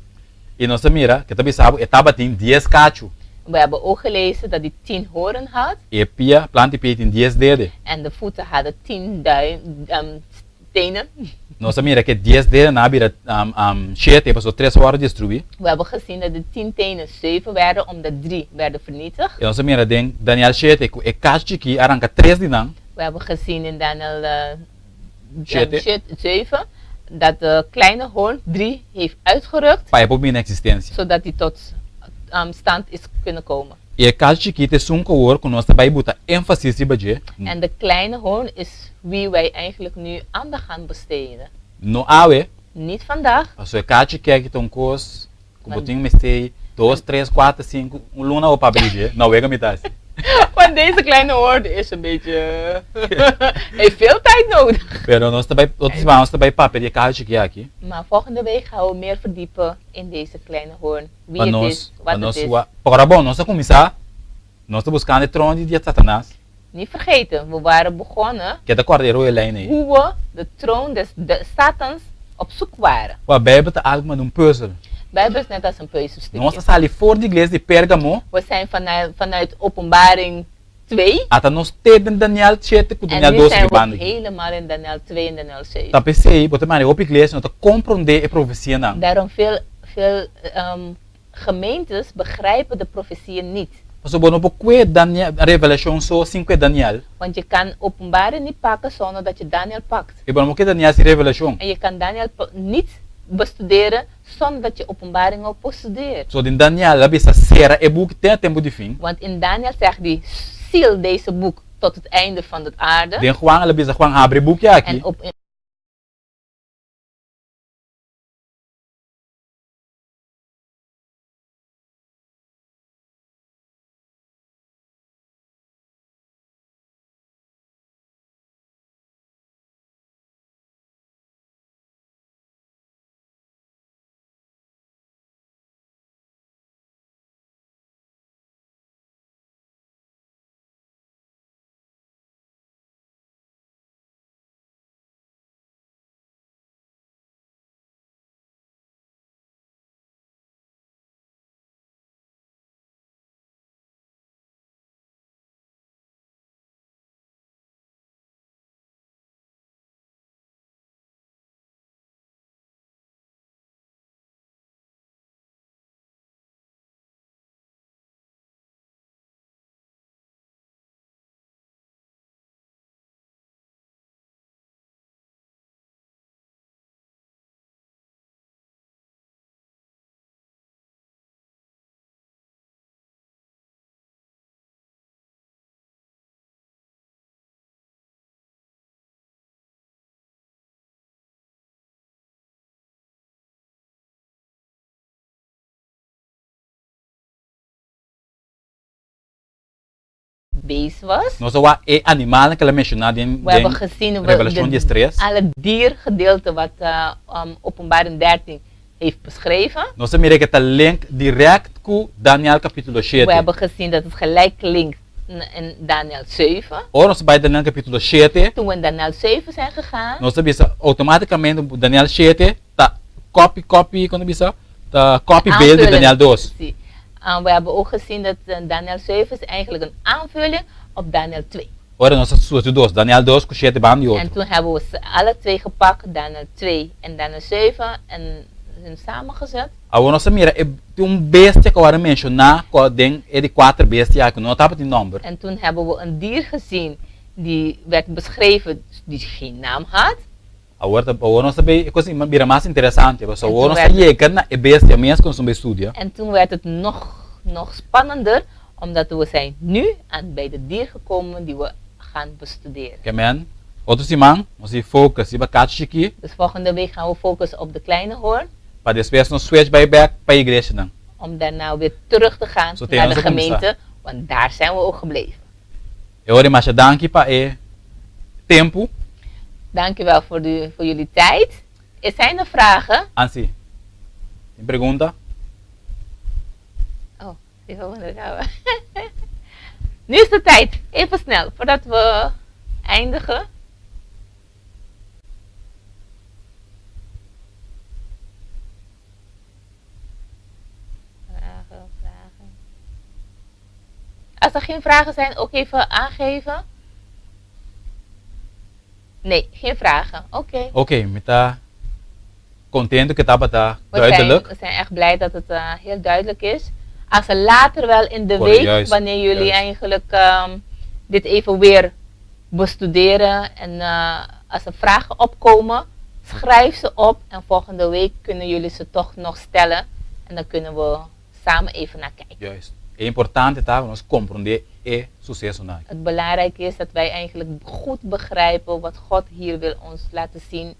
I nos ta mira ke ta bisa bo e tabatin dies kachu. We hebben ook gelezen dat hij tien horen had. I e pia, plant di pia tin dies dede. En de voeten hadden tien duim, um, tenen. Nos a mira ku e dies dedenan a bira um, um, shete, pasobra tres a wòrdu destruí. We hebben gezien dat de tien tenen zeven werden, omdat drie werden vernietigd. I nos a mira den Daniel shete ku e kachu chikí a ranka tres di nan. We hebben gezien in Daniel uh, Shete. 7 dat de kleine hoorn drie heeft uitgerukt, Pa e por bini na eksistensia. zodat die tot um, stand is kunnen komen. I e kachu chikí ta esun ku awor ku nos ta bai buta énfasis riba dje. En de kleine hoorn is wie wij eigenlijk nu aandacht gaan besteden. No awe. Niet vandaag. Pasobra e kachu chikí aki ta un kos ku bo tin mester dos, tres, kuater, sinku, un luna bo papia di dje. No wega mi ta hasi. Want deze kleine hoorn is een beetje. heeft veel tijd nodig. Pero nos ta bai, otro siman nos ta bai papia di e kachu chikí aki. Maar volgende week gaan we meer verdiepen in deze kleine hoorn. Wie Pa het nos, is, pa wat het nos is. wak. Pa ora bon, nos a kuminsá, nos ta buskando e trono di Satanas. Niet vergeten, we waren begonnen Ke ta kòrda e rode lijn ei. hoe we de troon des de Satans op zoek waren. Wak, Bijbel ta algu manera un pùzel. Bijbel is net als een puzzelstukje. Nos a sali for di iglesia di Pérgamo. We zijn vanuit, vanuit Openbaring 2. Ata nos te den Daniel shete ku En Daniel nu dos zijn riba we banda aki. helemaal in Daniel 2 en Daniel 7. Ta p'esei bo ta mira hopi iglesia no ta komprondé e profesianan. Daarom veel, veel um, gemeentes begrijpen de profetieën niet. Pasobra bo no por kue Daniel, Revelashon so sin kue Daniel. Want je kan Openbaring niet pakken zonder dat je Daniel pakt. I bo no por kue Daniel sin Revelashon. En je kan Daniel niet bestuderen zonder dat je Openbaring ook bestudeert. So den Daniel a bisa sera e buki te na tempu di fin. Want in Daniel zegt hij, seal deze boek. tot het einde van de aarde. Den Juan el a bisa Juan habri e buki aki. En op in beest was. Nos a wak e animalnan ku el a menshoná den We hebben gezien we Revelashon de diestres. alle diergedeelte wat Openbaring 13 heeft beschreven. Nos a mira ku e ta link dirèkt ku Daniel kapítulo We shete. hebben gezien dat het gelijk linkt in Daniel 7. Ora nos a bai Daniel kapítulo shete. Toen we in Daniel 7 zijn gegaan. Nos a bisa outomátikamente Daniel shete ta copy copy kon ta bisa ta copy beeld di Daniel dos. Si. We hebben ook gezien dat Daniel 7 is eigenlijk een aanvulling op Daniel 2. Ora nos a susu dos, Daniel dos ku shete banda di otro. En toen hebben we ze alle twee gepakt, Daniel 2 en Daniel 7, en hun samengezet. Awor nos a mira e tin un bestia ku awor a menshoná ku den e di kuater bestia aki no tabatin nòmber. En toen hebben we een dier gezien die werd beschreven die geen naam had. Awor ta awor nos ta bay e kos a bira mas interesante pasobra awor nos ta yega na e bestia mes ku nos ta bay studia. En toen werd het nog nog spannender omdat we zijn nu aan bij de dier gekomen die we gaan bestuderen. Ke men, otro siman nos di focus riba kachi chikí. Dus volgende week gaan we focussen op de kleine hoorn. Pa despues nos switch bay bek pa e iglesianan. Om daarna weer terug te gaan So te naar nos de a kuminsá. gemeente, want daar zijn we ook gebleven. E ora masha danki pa e tempu. Danki wel voor de voor jullie tijd. E zijn er vragen? Ansi, tin pregunta? Oh, even wonder gaan we. Nu is de tijd. Even snel, voordat we eindigen. Vragen, vragen. Als er geen vragen zijn, ook even aangeven. Nee, geen vragen. Oké. Oké, mi ta contento ku tabata We zijn, duidelijk. we zijn echt blij dat het eh, heel duidelijk is. Als er later wel in de Correct, week, juist, wanneer jullie juist. eigenlijk dit even weer bestuderen en eh, als er vragen opkomen, schrijf ze op en volgende week kunnen jullie ze toch nog stellen en dan kunnen we samen even naar kijken. Juist. E importante ta ku nos komprondé e susesonan aki. Het belangrijke is dat wij eigenlijk goed begrijpen wat God hier wil ons laten zien.